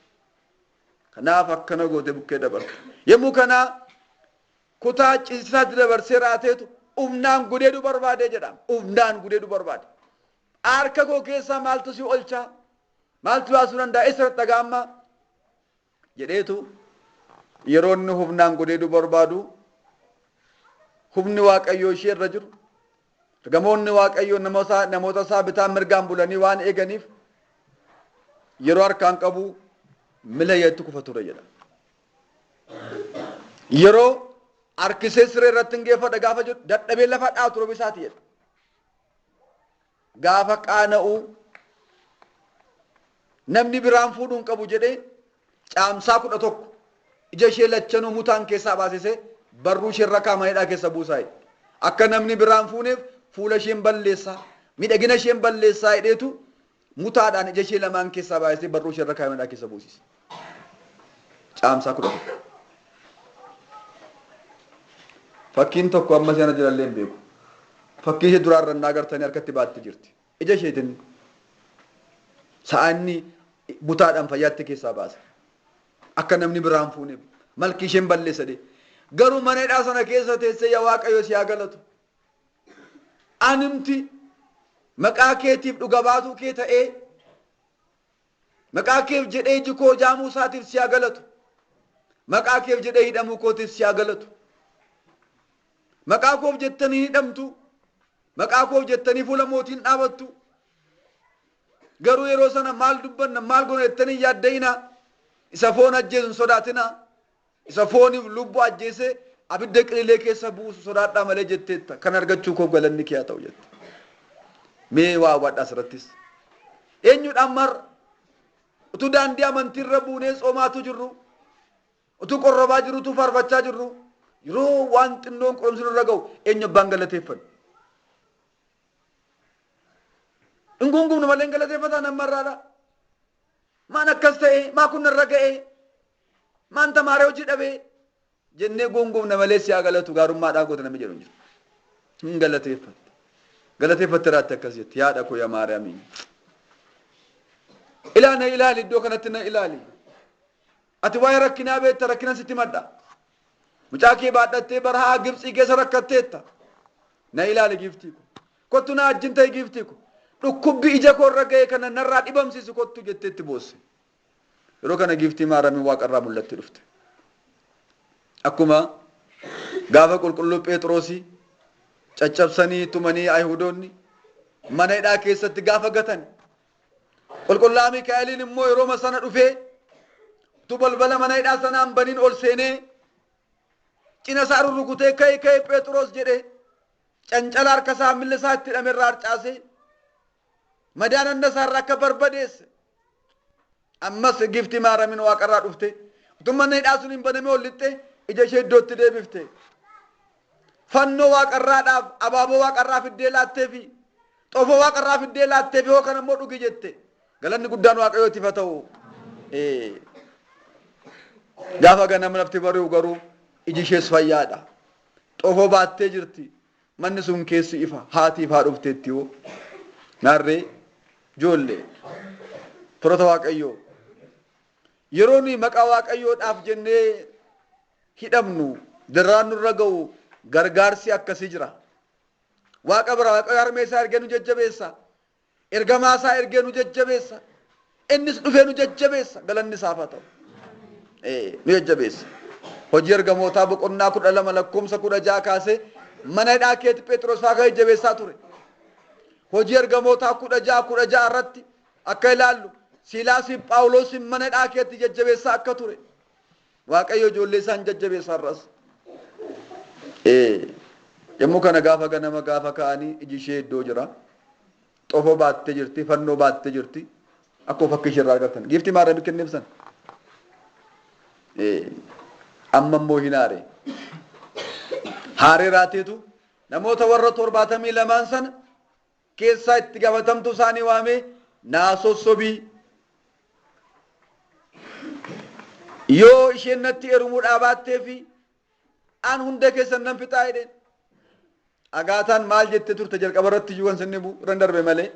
Kanaaf akkana goote bukkee dabarte. Yommuu kana kutaa ciisisaatti dabarsee raateetu humnaan gudeeduu barbaade jedhama. Humnaan gudeeduu barbaade. Harka koo keessaa maaltu si olchaa? Maaltu baasuu danda'a? Eessa dhaga'ammaa? Jedheetu yeroo inni humnaan gudeeduu barbaadu humni Waaqayyoo ishee irra jiru, ergamoonni Waaqayyoo namoota isaa bitaan mirgaan bulanii waan eeganiif yeroo harkaan qabu mila yeetti kufa ture jedha. Yeroo harkisee siree irratti hin geeffadha gaafa jedhu dadhabee lafa dha'a ture isaati jedha. Gaafa qaana'u namni biraan fuudhuu hin qabu jedhee caamsaa 11 ija ishee lachanuu mutaan keessaa baasisee barruu ishee irra kaa'amanidhaa keessa buusaa jedhe. Akka namni biraan fuuneef fuula isheen balleessaa, miidhagina isheen balleessaa jedheetu mutaadhaan ija ishee lamaan keessaa baasisee barruu ishee irra kaa'amanidhaa keessa buusise. Caamsaa 11. Fakkiin tokko amma seena jirallee hin beeku. Fakkii ishee duraa irra agartanii harkatti baatti jirti. Ija isheetiin sa'aanni mutaadhaan fayyaatti keessaa baase. Akka namni biraan fuuneef malki isheen balleessa jedhee. Garuu mana hidhaa sana keessa teessee yaa Waaqayyo si haa galatu. Anumti maqaa keetiif dhuga baatuu kee ta'ee maqaa keef jedhee iji koo jaamuu isaatiif si haa galatu. Maqaa keef jedhee hidhamuu kootiif si haa galatu. Maqaa koof jettanii hidhamtu. Maqaa koof jettanii fuula mootiin dhaabattu. Garuu yeroo sana maal dubbanna maal goona jettanii yaadda'inaa. Isa foon ajjeesu hin sodaatinaa. Isa fooniif lubbuu ajjeesee abidda qililee keessa buusu sodaadhaa malee jetteetta. Kan argachuu koof galanni kee haa ta'u jette. Mee waa hubadhaa asirrattis. Eenyuudhaan mar utuu daandii amantiirra buunee tsoomaatu jirru, utuu qorrobaa jirru, utuu faarfachaa jirru, yeroo waan xinnoon qorumsi nurra ga'u eenyu abbaan galateeffannu? Hin gungumnu malee hin galateeffataa nammarraadha. Maan akkas ta'e, maa kun narra ga'e, maan tamaaree hojii dhabee jennee gungumna malee si haa galatu gaarummaadhaa goota namni jedhu hin jiru. Hin galateeffatte. Galateeffatte irraatti akkas jetti yaadha koo yaa Maariyaamii. Ilaa na ilaali iddoo kanatti na ilaali. Ati waa'ee rakkinaa beekta rakkina sitti madha. Mucaa kee baadhattee barahaa Gibxii keessa rakkatteetta. Na ilaali giiftii ko. Kottu na wajjin ta'i giiftii ko. Dhukkubbi ija koo irra ga'e kana narraa dhibamsiisi kottu jettee itti boosse. Yeroo kana giiftii Maaramiin waaqarraa mul'attee dhufte. Akkuma gaafa qulqulluu Phexrosii caccabsanii tumanii Ayihudoonni mana hidhaa keessatti gaafa gatan Qulqullaa'aa Mikaa'eliin immoo yerooma sana dhufee utuu balbala mana hidhaa sanaan baniin ol seenee cina isaa rurrukutee ka'i ka'i Phexros jedhee cancala harka isaa miilla isaa itti hidhame irraa harcaasee madaa nanna isaa irraa akka barbadeesse ammas gifti maaramiin waaqarraa dhufte utuu manni hidhaa sun hin banamee ol lixxe ija ishee iddootti deebifte fannoo waaqarraadhaaf abaaboo waaqarraa fiddee laatteefi Xoofoo Waaqa irraa fiddee laatteef hoo kana immoo dhugi jette. Galanni guddaan Waaqayyootiif haa ta'u. Gaafa ganama lafti bari'u garuu iji ishees fayyaadha. Xoofoo baattee jirti. Manni sun keessi ifa. Haati ifaa dhufteetti hoo. Naarree ijoollee firoota Waaqayyoo. Yeroo nuyi maqaa Waaqayyoodhaaf jennee hidhamnu dararaan nurra ga'u gargaarsi akkasii jira. Waaqa bira Waaqayyo harmee isaa ergee nu jajjabeessa. Ergamaa isaa ergee nu jajjabeessa. Innis dhufee nu jajjabeessa. Galanni isaaf haa ta'u. Nu jajjabeessa. Hojii ergamootaa boqonnaa 12 lakkoomsa 16 kaasee mana hidhaa keetti Phexros fa'aa kan jajjabeessaa ture. Hojii ergamootaa 16 16 irratti akka ilaallu Siilaasiif Phaawulosiin mana hidhaa keetti jajjabeessaa akka ture. Waaqayyo ijoollee isaan jajjabeessa har'as. Yommuu kana gaafa ganama gaafa ka'anii iji ishee iddoo jira. Xofoo baattee jirti, fannoo baattee jirti. Akkuma fakkii ishee irraa argattan. Giiftii Maariyaamii kenneef sana. Amma immoo hin haare. Haaree raateetu namoota warra 72n sana keessaa itti gaafatamtuu isaanii waamee naa sossobii yoo isheen natti heerumuu dhaabaattee fi an hunda keessan nan fixaa jedheen. Agaataan maal jettee turte jalqaba irratti iyyuu kan sinni irra darbe malee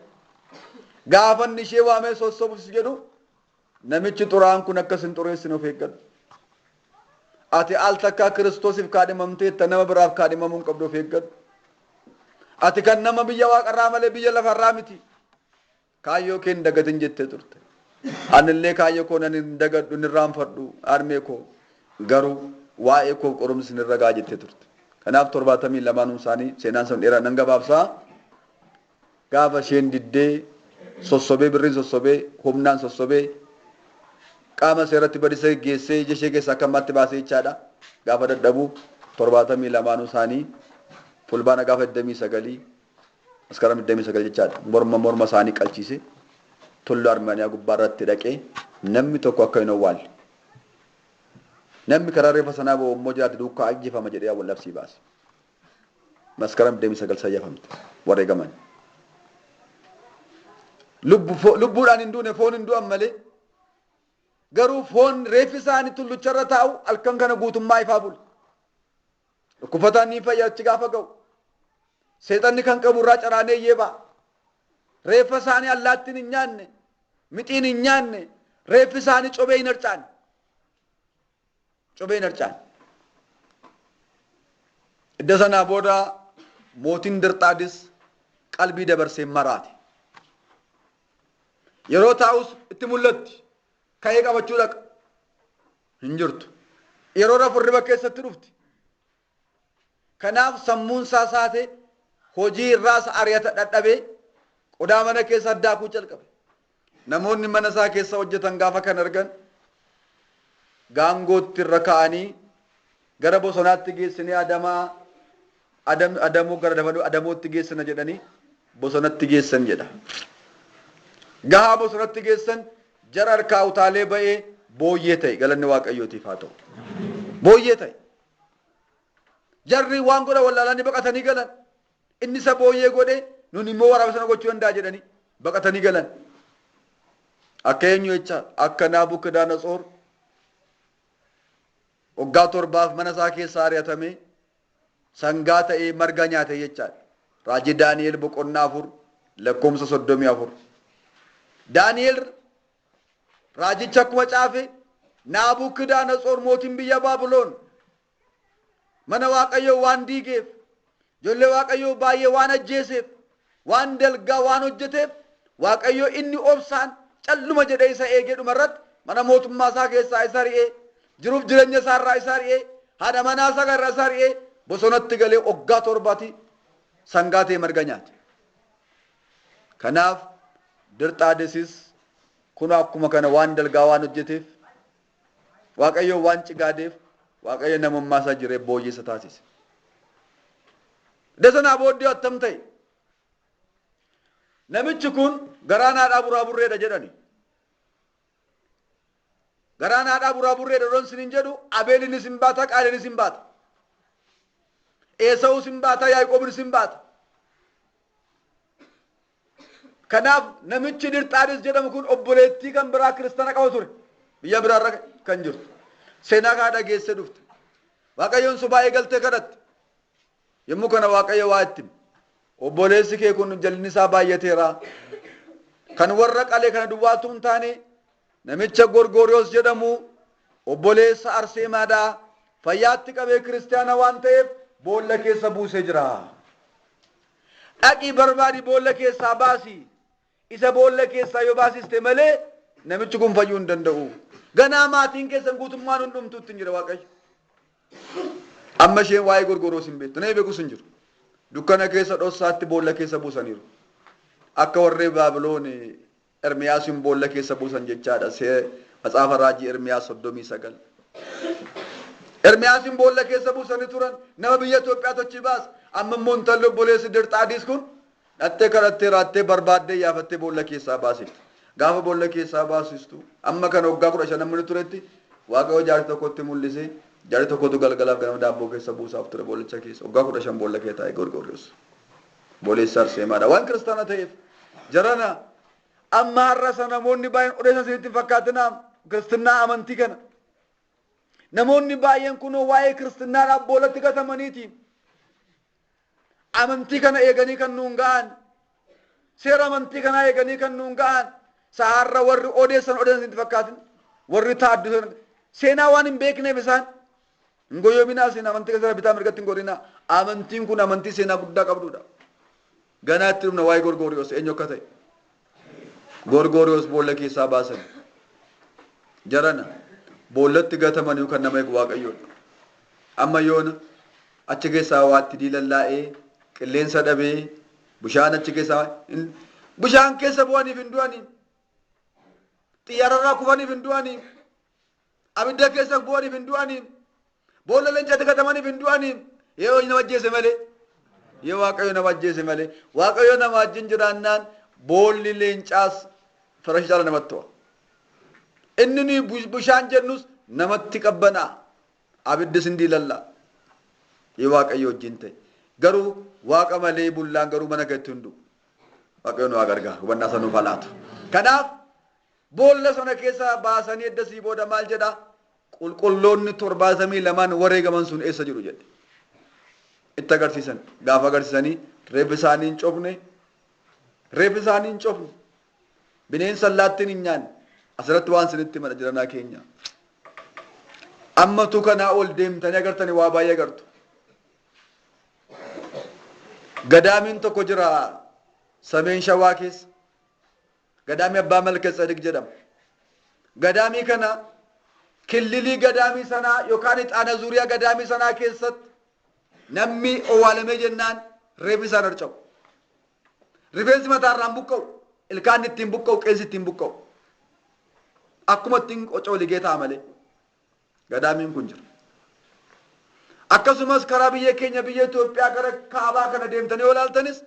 gaafa inni ishee waamee sossobuuf si jedhu namichi xuraa'aan kun akka sin xureessine of eeggadhu. Ati al takkaa Kiristoosiif kaadhimamteetta nama biraaf kaadhimamuu hin qabdu of eeggadhu. Ati kan nama biyya waaqarraa malee biyya lafarraa miti. Kaayyoo kee hin dagatin jettee turte. Anillee kaayyoo koo nan hin dagadhu hin irraanfadhu harmee koo garuu waa'ee koof qorumsi sin irra ga'a jettee turte. Kanaaf 72nuu isaanii seenaan sun dheeraa nan gabaabsaa. Gaafa isheen diddee sossobee birriin sossobee humnaan sossobee qaama seeratti badisa geggeessee ija ishee keessaa akka ammaatti baasee jechaadha. Gaafa dadhabu 72nuu isaanii Fulbaana gaafa 29 Maskaram 29 jechaadha. Morma morma isaanii qalchiise tulluu Armaaniyaa gubbaa irratti dhaqee namni tokko akka hin owwaalle. Namni karaa reeffa sanaa ba'u immoo jiraate duukaa ajjeefama jedhee labsii baase. Maskaram 29 sayyafamte wareegaman. Lubbuudhaan hin duune foon hin du'an malee garuu foon reeffi isaanii tullucharra taa'u halkan kana guutummaa ifaa bule. Dhukkubataan ni fayya achi gaafa ga'u. Seexanni kan qabu irraa caraanee iyyee ba'a. Reeffa isaanii allaattiin hin nyaanne, mixiin hin nyaanne, reeffi isaanii cobee hin harcaane. Cobee hin harcaane. Idda sanaa booda mootiin Dirxaadis qalbii dabarsee maraate. Yeroo taa'us itti mul'atti. Ka'ee qabachuu dhaqa. Hin jirtu. Yeroo rafu hirriba keessatti dhufti. Kanaaf sammuun isaa saate hojii irraas ari'ata dhadhabee qodaa mana keessa daakuu jalqabe. Namoonni mana isaa keessa hojjetan gaafa kan argan gaangootti irra kaa'anii Gara bosonaatti geessinee adamaa adamoo gara adamootti geessina jedhanii bosonatti geessan jedha. Gahaa bosonatti geessan, jara harkaa utaalee ba'ee booyyee ta'e. Galanni Waaqayyootiif haa ta'u. Booyyee ta'e. Jarri waan godhan wallaalanii baqatanii galan. Inni isa booyyee godhe, nun immoo waraaba sana gochuu danda'a jedhanii baqatanii galan. Akka eenyu jecha? Akka Naabukadanasoor waggaa 7f mana isaa keessaa ari'atamee sangaa ta'ee marga nyaate jechaadha. Raajii Daani'el boqonnaa 4 lakkoofsa 34. Daani'el raajicha akkuma caafe, Naabukadanasoor mootiin biyya Baabiloon mana Waaqayyoo waan diigeef, ijoollee Waaqayyoo baay'ee waan ajjeeseef, waan dalgaa waan hojjeteef, Waaqayyoo inni obsaan calluma jedhee isa eegee dhumarratti mana mootummaa isaa keessaa isa ari'ee, jiruuf jireenya isaa irraa isa ari'ee, haadha manaa isaa irraa isa ari'ee, bosonatti galee waggaa 7ti sangaa ta'ee marga nyaate. Kanaaf Dirxaadesis kun akkuma kana waan dalgaa waan hojjeteef, Waaqayyo waan cigaadeef, Waaqayyo namummaa isaa jiree booyyee isa taasise. Iddoo sanaa booddee attam ta'e? Namichi kun garaan haadhaa buraa burreedha jedhani. Garaan haadhaa buraa burreedha yeroon isiniin jedhu, Abeelinis hin baata, Qaayelinis hin baata. Eesawus hin baata, Yaaqoobinis hin baata. Kanaaf namichi Dirxaadis jedhamu kun obboleettii kan biraa kiristaana qaba ture. Biyya biraarra kan jirtu. Seenaa kana dhageessee dhufte. Waaqayyoon sobaa eegaltee kadhatte. Yommuu kana Waaqayyo waa itti hime. Obboleessi kee kun jallinni isaa baay'ateera. Kan warra qalee kana duwwaatu hin taane, namicha Gorgooriyoos jedhamu obboleessa Arseemaadhaa fayyaatti qabee kiristaana waan ta'eef boolla keessa buusee jira. Dhaqii barbaadi, boolla keessaa baasi. Isa boolla keessaa yoo baasiste malee namichi kun fayyuu hin danda'u. Ganaa maatiin keessan guutummaan hundumtuu ittiin jira Waaqayyo. Amma isheen waa'ee Gorgoroos hin beektu. Namni beekus hin jiru. Dukkana keessa dhossaatti boolla keessa buusaniiru. Akka warri Baabiloon Ermiyaasin boolla keessa buusan jechaadha. Matsaafa raajii Ermiyaas 39. Ermiyaasin boolla keessa buusanii turan. Nama biyya Itoophiyaa tochi baasa. Amma immoo intalli obboleessi Dirxaadiis kun dhattee kadhattee raattee barbaaddee yaafattee boolla keessaa baasifte. Gaafa boolla keessaa baasistu, amma kana waggaa 15 namni turetti, Waaqayyo jaarsi tokkotti mul'ise. Jaarsi tokkotu galgalaaf ganama daabboo keessa buusaaf ture boollicha keessa. Waggaa 15 boolla keessa taa'e Gorgoriyoos. Obboleessa Arseemaadha. Waan kiristaana ta'eef jarana amma har'a isa namoonni baay'een odeessan isinitti hin fakkaatinaa kiristinnaa amantii kana. Namoonni baay'een kunoo waa'ee kiristinnaadhaaf boolatti gatamaniiti. Amantii kana eeganii kan nuun ga'an, seera amantii kanaa eeganii kan nuun ga'an, saharra warri odeessan odeessan isinitti fakkaatin, warri taaddisan seenaa waan hin beekneef isaan hin goyyoominaa. Isin amantii keessatti bitaa mirgatti hin gorinaa. Amantiin kun amantii seenaa guddaa qabdudha. Ganaa itti dhufna waa'ee Gorgooriyoos eenyu akka ta'e. Gorgooriyoos boolla keessaa baasan. Jarana boollatti gatamanii kan nama eegu Waaqayyoodha. Amma yoona achi keessaa waa itti diilallaa'ee, qilleensa dhabee, bishaan achi keessaa bishaan keessa bu'aniif hin du'anii, xiyyaararraa kufaniif hin du'anii, abidda keessa bu'aniif hin du'anii, boolla leencaatti gatamaniif hin du'anii, yoo nama ajjeese malee, yoo Waaqayyo nama ajjeese malee. Waaqayyo nama wajjin jiraannaan boolli leencaas firashii caala namatti to'a. Inni nuyi bishaan jennus namatti qabbanaa. Abiddis hin diilallaa. Yoo Waaqayyo wajjin ta'e. Garuu Waaqa malee bullaan garuu mana keetti hin du'u. Waaqayyo nu haa gargaaru. Hubannaa sana nuuf haa laatu. Kanaaf boolla sana keessa baasanii eddasii booda maal jedha? Qulqulloonni 72n wareegaman sun eessa jiru jedhe. Itti agarsiisan. Gaafa agarsiisanii reeffi isaanii hin cofne. Reeffi isaanii hin cofne. Bineensa allaattiin hin nyaanne. Asirratti waan isinitti himana jiranaa keenya. Ammatu kanaa ol deemtanii agartanii waa baay'ee agartu. Gadaamiin tokko jira Sameen Shawaa keessa. Gadaamii Abbaa Malka Tsadik jedhama. Gadaamii kana killilii gadaamii sanaa yookaan ixaana zuuriyaa gadaamii sanaa keessatti namni owwaalamee jennaan reeffi isaan harca'u. Rifeensi mataa irraan buqqa'u, ilkaan ittiin buqqa'u, qeensi ittiin buqqa'u. Akkuma ittiin qocooligee ta'a malee. Gadaamiin kun jira. Akkasumas karaa biyya keenya biyya Itoophiyaa gara kaabaa kana deemtanii yoo ilaaltanis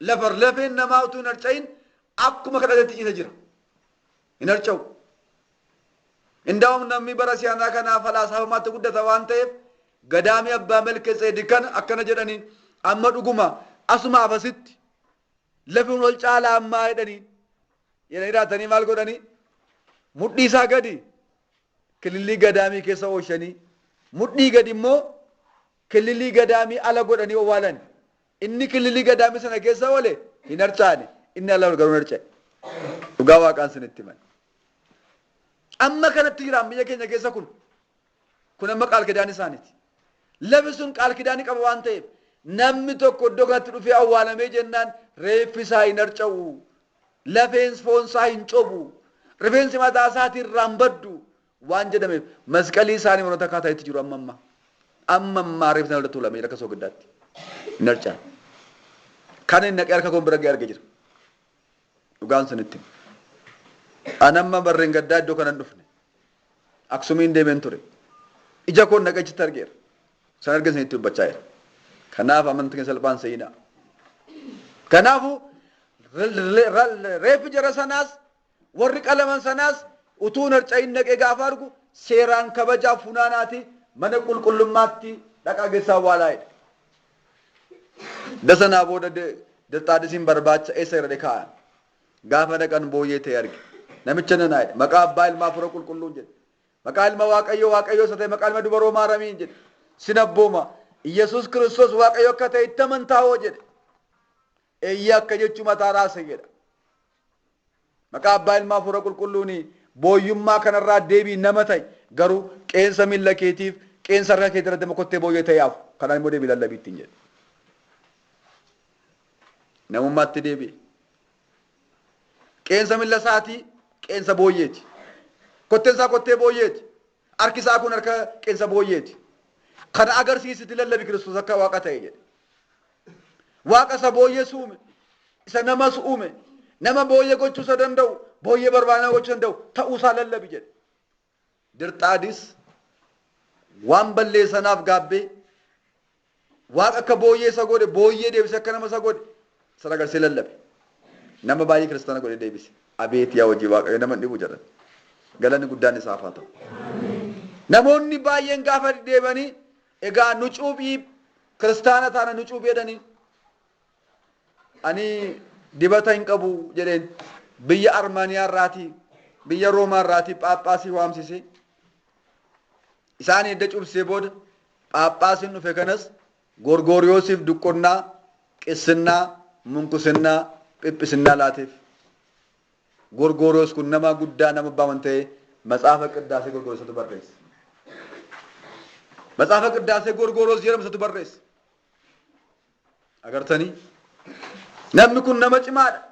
lafa lafeen namaa utuu hin harca'in akkuma kadhatetti ciisa jira. Hin harca'u. Indaa'um namni bara si'anaa kanaa falaasafamaatti guddata waan ta'eef gadaamii abbaa Melkeseedeq kana akkana jedhaniin amma dhuguma asumaaf asitti lafi ol caalaa ammaa jedhanii jedhanii raatanii maal godhanii mudhii isaa gadi kilillii gadaamii keessa oolchanii mudhii gadi immoo kilillii gadaamii ala godhanii owwaalan. Inni kilillii gadaamii sana keessa oole hin harcaane, inni ala garuu hin harca'e. Dhugaa waaqaan sinitti himan. Amma kanatti jiraan biyya keenya keessa kun. Kun amma qaalkidaan isaaniiti. Lafi sun qaalkidaanii qaba waan ta'eef namni tokko iddoo kanatti dhufee awwaalamee jennaan reeffi isaa hin harca'u. Lafeen foon isaa hin cobu. Rifeensi mataa isaatii irraa hin baddu waan jedhameef masqalii isaanii warroota akkaataa itti jiru amma ammaa. Amma ammaa reeffi sana irra tuulamee jira akka soogiddaatti. Hin harca'an. Kan inni naqee harka koon bira ga'e arge jira. Dhugaan sinitti hima. An amma barreen gaddaa iddoo kanan dhufne. Aksumiin deemeen ture. Ija koon naqee achitti argeera. San arge isinitti dubbachaa jira. Kanaaf amantii keenya salphaan seenaa. Kanaafuu reeffi jara sanaas warri qalaman sanaas utuu hin harca'in naqee gaafa argu seeraan kabajaa funaanaati mana qulqullummaatti dhaqaa geessaa awwaalaa jedhe. Dasanaa booda Dirxaadisiin barbaacha eessa irra kaa'an. Gaafa dhaqan booyyee ta'e arge. Namicha nana jedhe. Maqaa abbaa ilmaa hafuura qulqulluun jedhe. Maqaa ilma Waaqayyoo Waaqayyoo isa ta'e maqaa ilma dubaroo Maaramiin jedhe. Sin abbooma. Iyyasuus Kiristoos Waaqayyo akka ta'e itti amantaa hoo jedhe. Eeyyee akka jechuu mataa raase jedha. Maqaa abbaa ilmaa hafuura qulqulluun booyyummaa kanarraa deebii nama ta'e garuu qeensa miilla keetiif qeensa harka keetii irratti mokottee booyyee ta'e hafu. Kanaan immoo deebii lallabii ittiin jedhe. Namummaatti deebi'e. Qeensa miilla isaatii qeensa booyyeeti. Kotteen isaa kottee booyyeeti. Harki isaa kun harka qeensa booyyeeti. Kana agarsiisiti lallabi Kiristoos akka waaqa ta'e jedhe. Waaqa isa booyyees uume, isa namas uume, nama booyyee gochuu isa danda'u, booyyee barbaade nama gochuu danda'u ta'uu isaa lallabi jedhe. Dirxaadis waan balleessanaaf gaabbee Waaqa akka booyyee isa godhe, booyyee deebisee akka nama isa godhe, sana agarsiisee lallabe. Nama baay'ee kiristaana godhee deebise. Abeet yaa hojii Waaqayyo nama hin dhibu jedhan. Galanni guddaan isaaf haa ta'u. Namoonni baay'een gaafa deebanii egaa nu cuuphii kiristaana taana nu cuuphii jedhanii ani dibata hin qabu jedheen biyya Armaaniyaa irraatii biyya Roomaa irraatii phaaphaasii waamsisee isaan edda cuubsisee booda Phaaphaasiin dhufe kanas Gorgooriyoosiif duqqonnaa, qissinnaa, munkusinnaa, phiphisinnaa laateef. Gorgooriyoos kun nama guddaa nama abbaa amantii ta'ee Matsaafa Qiddaasee Gorgooriyoosatu barreesse. Matsaafa Qiddaasee Gorgooriyoos jedhamu isatu barreesse. Agartanii? Namni kun nama cimaadha.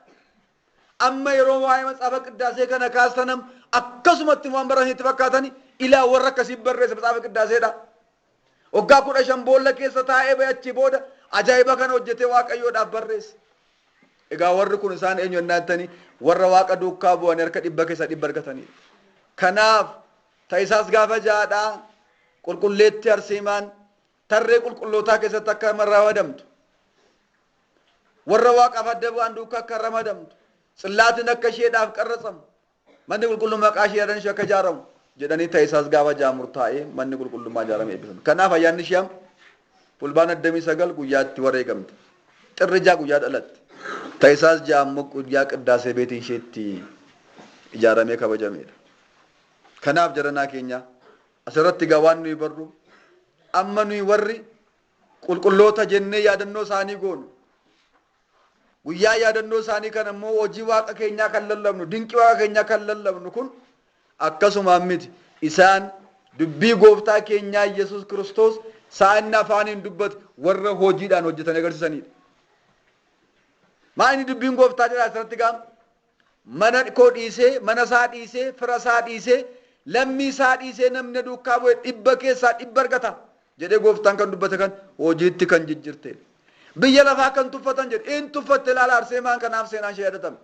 Amma yeroo waa'ee matsaafa qiddaasee kana kaastanam akkasumatti waan barreessanitti fakkaatani ilaa warra akkasii barreesse matsaafa qiddaaseedha. Waggaa 15 boolla keessa taa'ee ba'e achii booda ajaa'iba kana hojjetee Waaqayyoodhaaf barreesse. Egaa warri kun isaan eenyu ennaa jettanii warra Waaqa duukaa bu'anii harka dhibba keessaa dhibba argatanidha. Kanaaf ta'isaas gaafa ja'adhaa qulqulleetti Arseemaan tarree qulqullootaa keessatti akka ramadamtu, warra Waaqaaf adda bu'an duukaa akka ramadamtu, tsillaatiin akka isheedhaaf qarratsamu, manni qulqulluun maqaa ishee yaadan ishee akka ijaaramu jedhanii ta'isaas gaafa ja'a murtaa'ee manni qulqullummaa ijaaramee eebbifame. Kanaaf ayyaanni ishee amma Fulbaana 29 guyyaa itti wareegamte. Xirri 6 guyyaa dhalatte. Ta'isaas 6 ammoo guyyaa qiddaasee beetiin ishee itti ijaaramee kabajamedha. Kanaaf jaranaa keenya asirratti egaa waan nuyi barru amma nuyi warri qulqulloota jennee yaadannoo isaanii goonu guyyaa yaadannoo isaanii kana immoo hojii waaqa keenyaa kan lallabnu dinqii waaqa keenyaa kan lallabnu kun akkasumaan miti isaan dubbii gooftaa keenyaa Yesuus Kiristoos isaa inni afaaniin dubbate warra hojiidhaan hojjetan agarsiisanidha. Maa inni dubbiin gooftaa jedha asirratti gaam Mana koo dhiisee, mana isaa dhiisee, fira isaa dhiisee, lammii isaa dhiisee namni na duukaa bu'e dhibba keessaa dhibba argata jedhee gooftaan kan dubbate kan hojiitti kan jijjirte. Biyya lafaa kan tuffatan jedhe in tuffatte ilaala Arseemaan kanaaf seenaan ishee yaadatame.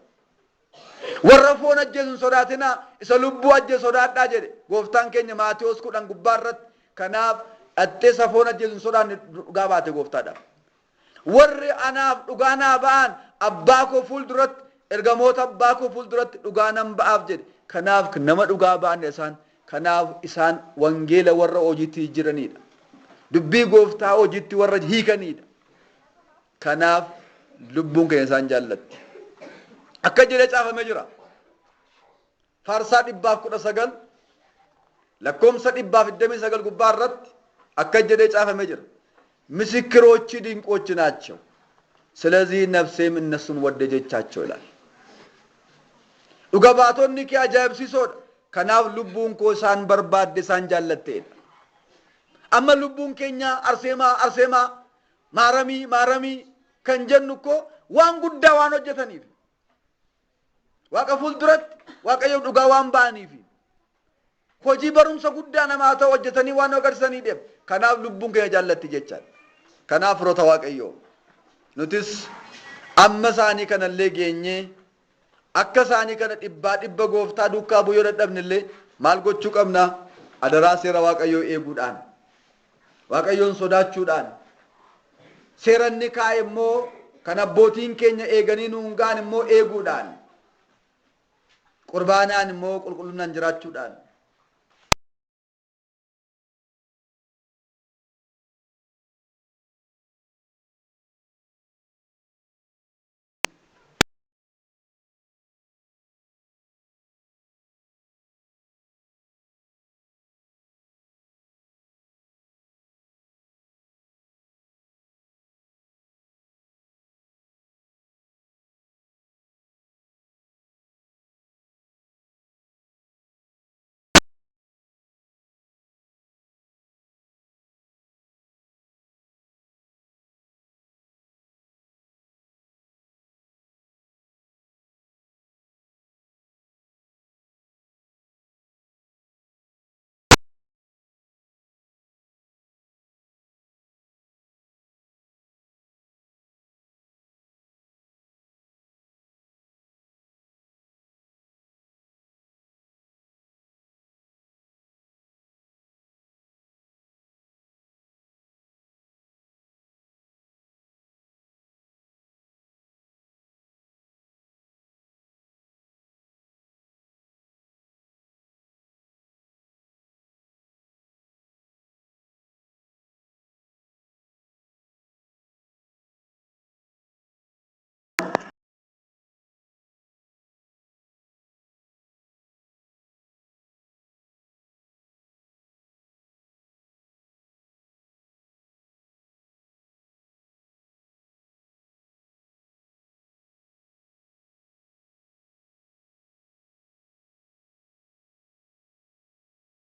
Warra foon ajjeesu hin sodaatinaa isa lubbuu ajjeesu sodaadhaa jedhe gooftaan keenya Maatewos 10 gubbaa irratti. Kanaaf Dhattee safoon ajjeesu hin sodaanne dhugaa baate gooftaadhaaf. Warri anaaf dhugaa naa ba'an abbaa koo fuulduratti, ergamoota abbaa koo fuulduratti dhugaa nan ba'aaf jedhe. Kanaaf nama dhugaa ba'an isaan. Kanaaf isaan wangeela warra hojiitti jiranidha. Dubbii gooftaa hojiitti warra hiikanidha. Kanaaf lubbuun keenya isaan jaallatti. Akka jedhee caafamee jira. Faarsaa 119 lakkoomsa 129 gubbaa irratti akka jedhee caafamee jira. ምስክሮች ድንቆች ናቸው፣ ስለዚህ ነፍሴም እነሱን ወደደቻቸው ይላል። Dhuga baatonni kee ajaa'ibsiisoodha. Kanaaf lubbuun koo isaan barbaadde, isaan jaallatteedha. Amma lubbuun keenya Arseemaa, Arseemaa, Maaramii, Maaramii kan jennu koo waan guddaa waan hojjetaniif. Waaqa fuulduratti Waaqayyo dhugaa waan ba'aniif. Hojii barumsa guddaa namaa ta'u hojjetanii waan agarsiisanii deemu. Kanaaf lubbuun keenya jaallatti jechaadha. Kanaaf firoota Waaqayyoo, nutis amma isaanii kanallee geenyee akka isaanii kana dhibbaa dhibba gooftaa duukaa bu'uu yoo dadhabnillee maal gochuu qabna? Adaraa seera Waaqayyoo eeguudhaan, Waaqayyoon sodaachuudhaan, seera inni kaa'e immoo kan abbootiin keenya eeganii nuun ga'an immoo eeguudhaan, qurbaanaan immoo qulqullinaan jiraachuudhaan,